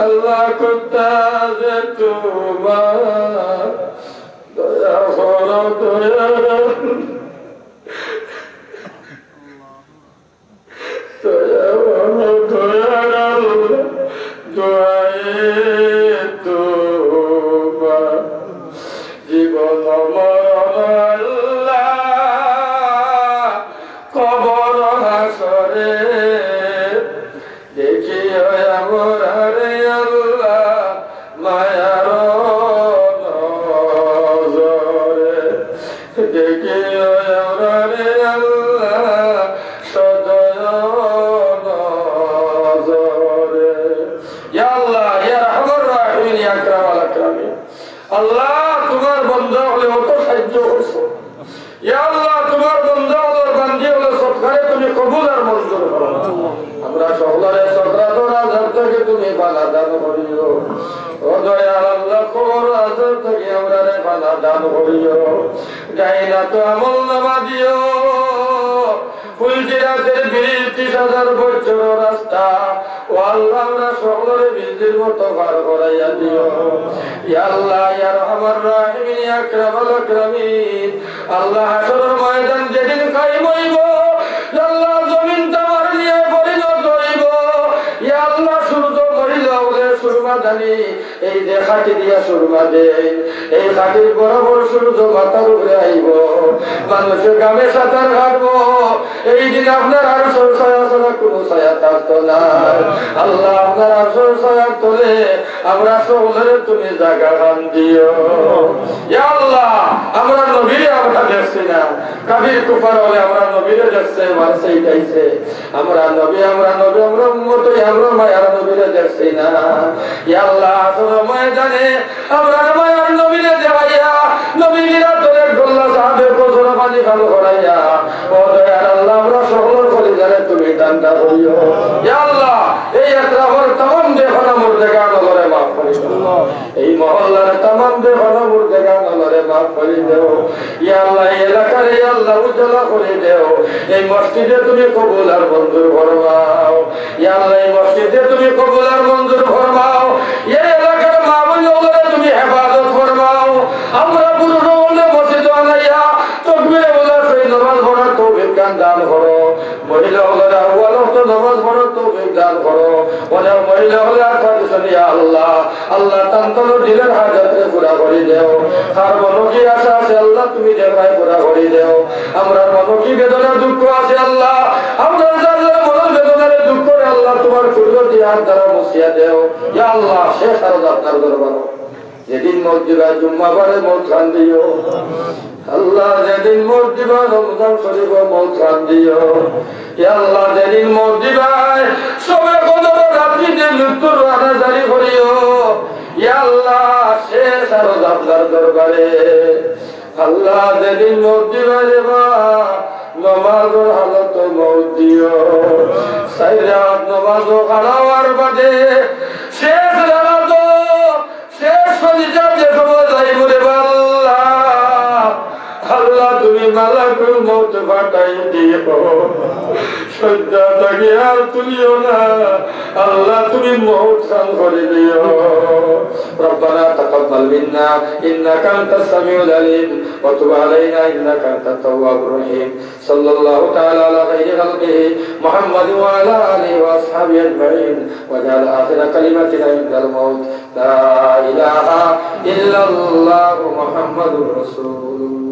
আল্লাহ কুত্তা যে তোমার দয়া করো দয়া। দয়া করো, দয়ার আল্লাহ, দোয়ায়ে তোমার। জীবন মরণ আল্লাহ, কবর হাশরে, দেখিও আমরারে আল্লাহ, মায়ার নজরে। দেখিও আমরারে আল্লাহ, সদয় নজরে। ইয়া আল্লাহ, ইয়া আরহামার রাহিমিন, ইয়া আকরামাল আকরামিন। আল্লাহ, তোমার বন্দা অকলে অত সাহায্য করছো। ইয়া আল্লাহ, তোমার বন্দা অকলর বান্দি অকলর সদকারে তুমি কবুল আর মঞ্জুর করো। আমরা সকলরে সকরাতর আযাব থাকি তুমি পানা দান করিও। ও দয়াল আল্লাহ, কবর আযাব থাকি আমরারে পানা দান করিও। ডাইন আতো আমল নামা দিও। ফুলসিরাতের ব্রিজ, ত্রিশ হাজার বছরর রাস্তা। ও আল্লাহ, আমরা সকলরে বিজলির মতো পার করাইয়া দিও। ইয়া আল্লাহ, ইয়া আরহামার রাহিমিন, ইয়া আকরামাল আকরামিন। আল্লাহ, হাশরর ময়দান যেদিন কায়েম অইবো, ইয়া আল্লাহ, জমিন তামার নিয়ে পরিণত অইবো। ইয়া আল্লাহ, সূর্য মহিলা অকলে সুরমা দানি, এই যে খাটি দিয়া সুরমা দেয়, এই খাটির বরাবর সূর্য মাথার উপরে আইবো, মানুষে ঘামে সাঁতার কাটবো। এই দিন আপনার আরশর ছায়া ছাড়া কোনো ছায়া থাকতো না। আল্লাহ, আপনার আরশর ছায়ার তলে আমরা সকলরে তুমি জাগা খান দিও। ইয়া আল্লাহ, আমরা নবীরে আমরা দেখছি না, কাফির কুফার অকলে আমরা নবীরে দেখছে, মারছে, ইটাইছে। আমরা নবী, আমরা নবী, আমরা উম্মত, আমরা মায়ার নবীরে দেখছি না। ইয়া আল্লাহ, হাশরর ময়দানে আমরা মায়ার নবীরে দেখাইয়া, নবীর আতরে গোল্লা সাহাবে কসুর পানি পান করাইয়া, ও দয়ার আল্লাহ, আমরা সকলর কলিজারে তুমি ঠান্ডা করিও। ইয়া আল্লাহ, এই এতরাফর তামাম বেপনা মুর্দেগান অকলরে মাফ করি দেও। এই মহল্লার তামাম বেপনা মুর্দেগান অকলরে মাফ করি দেও। ইয়া আল্লাহ, এই এলাকারে, ইয়া আল্লাহ, উজালা করি দেও। এই মসজিদরে তুমি কবুল আর মঞ্জুর ফরমাও। ইয়া আল্লাহ, এই মসজিদরে তুমি কবুল আর মঞ্জুর ফরমাও। এই এলাকার মা-বইন অকলরে তুমি হেফাজত ফরমাও। আমরা পুরুষ অকলরে মসজিদো আনাইয়া তকবিরে উলার সহিত নামাজ পড়ার তৌফিক দান করো। মহিলা অকলরে আউয়াল ওয়াক্ত নামাজ পড়ার তৌফিক দান করো। অনেক মহিলা অকলে আশা দিছইন, ইয়া আল্লাহ, আল্লাহ, তান তানর দিলর হাজতরে পুরা করি দেও। তার মনো কি আশা আছে, আল্লাহ, তুমি দেখরায় পুরা করি দেও। আমরার মনো কি বেদনা দুঃখ আছে, আল্লাহ, আমরার যার যার মনর বেদনারে দুঃখরে, আল্লাহ, তুমার কুদরতি হাত দ্বারা মুছিয়া দেও। ইয়া আল্লাহ, শেষ আরজ আপনার দরবারো। যেদিন মউত দিবায়, জুম্মাবারে মউত খান দিও। আল্লাহ, যেদিন মউত দিবায়, রমজান শরীফো মউত খান দিও। ইয়া আল্লাহ, যেদিন মউত দিবায়, শবে কদরর রাত্রিতে মৃত্যুর রওনা জারি করিও। ইয়া আল্লাহ, শেষ আরজ আপনার দরবারে। আল্লাহ, যেদিন মউত দিবায় রে বা, নমাজর হালতো মউত দিও। চাইর রাকাত নমাজো খাড়া অওয়ার বাদে শেষ রাকাতো শেষ সজিদাত যে সময় যাইমু রে বা আল্লাহ, আল্লাহ তুমি মালাকুল মউত পাঠাই দিও। সজ্জা থাকি আর তুলিও না, আল্লাহ তুমি মউত খান করি দিও। ربنا تقبل منا إنك أنت السميع العليم وتب علينا إنك أنت التواب الرحيم. صلى الله تعالى على خير خلقه محمد وعلى آله وأصحابه أجمعين. واجعل آخر كلمتنا عند الموت لا إله إلا الله محمد رسول الله.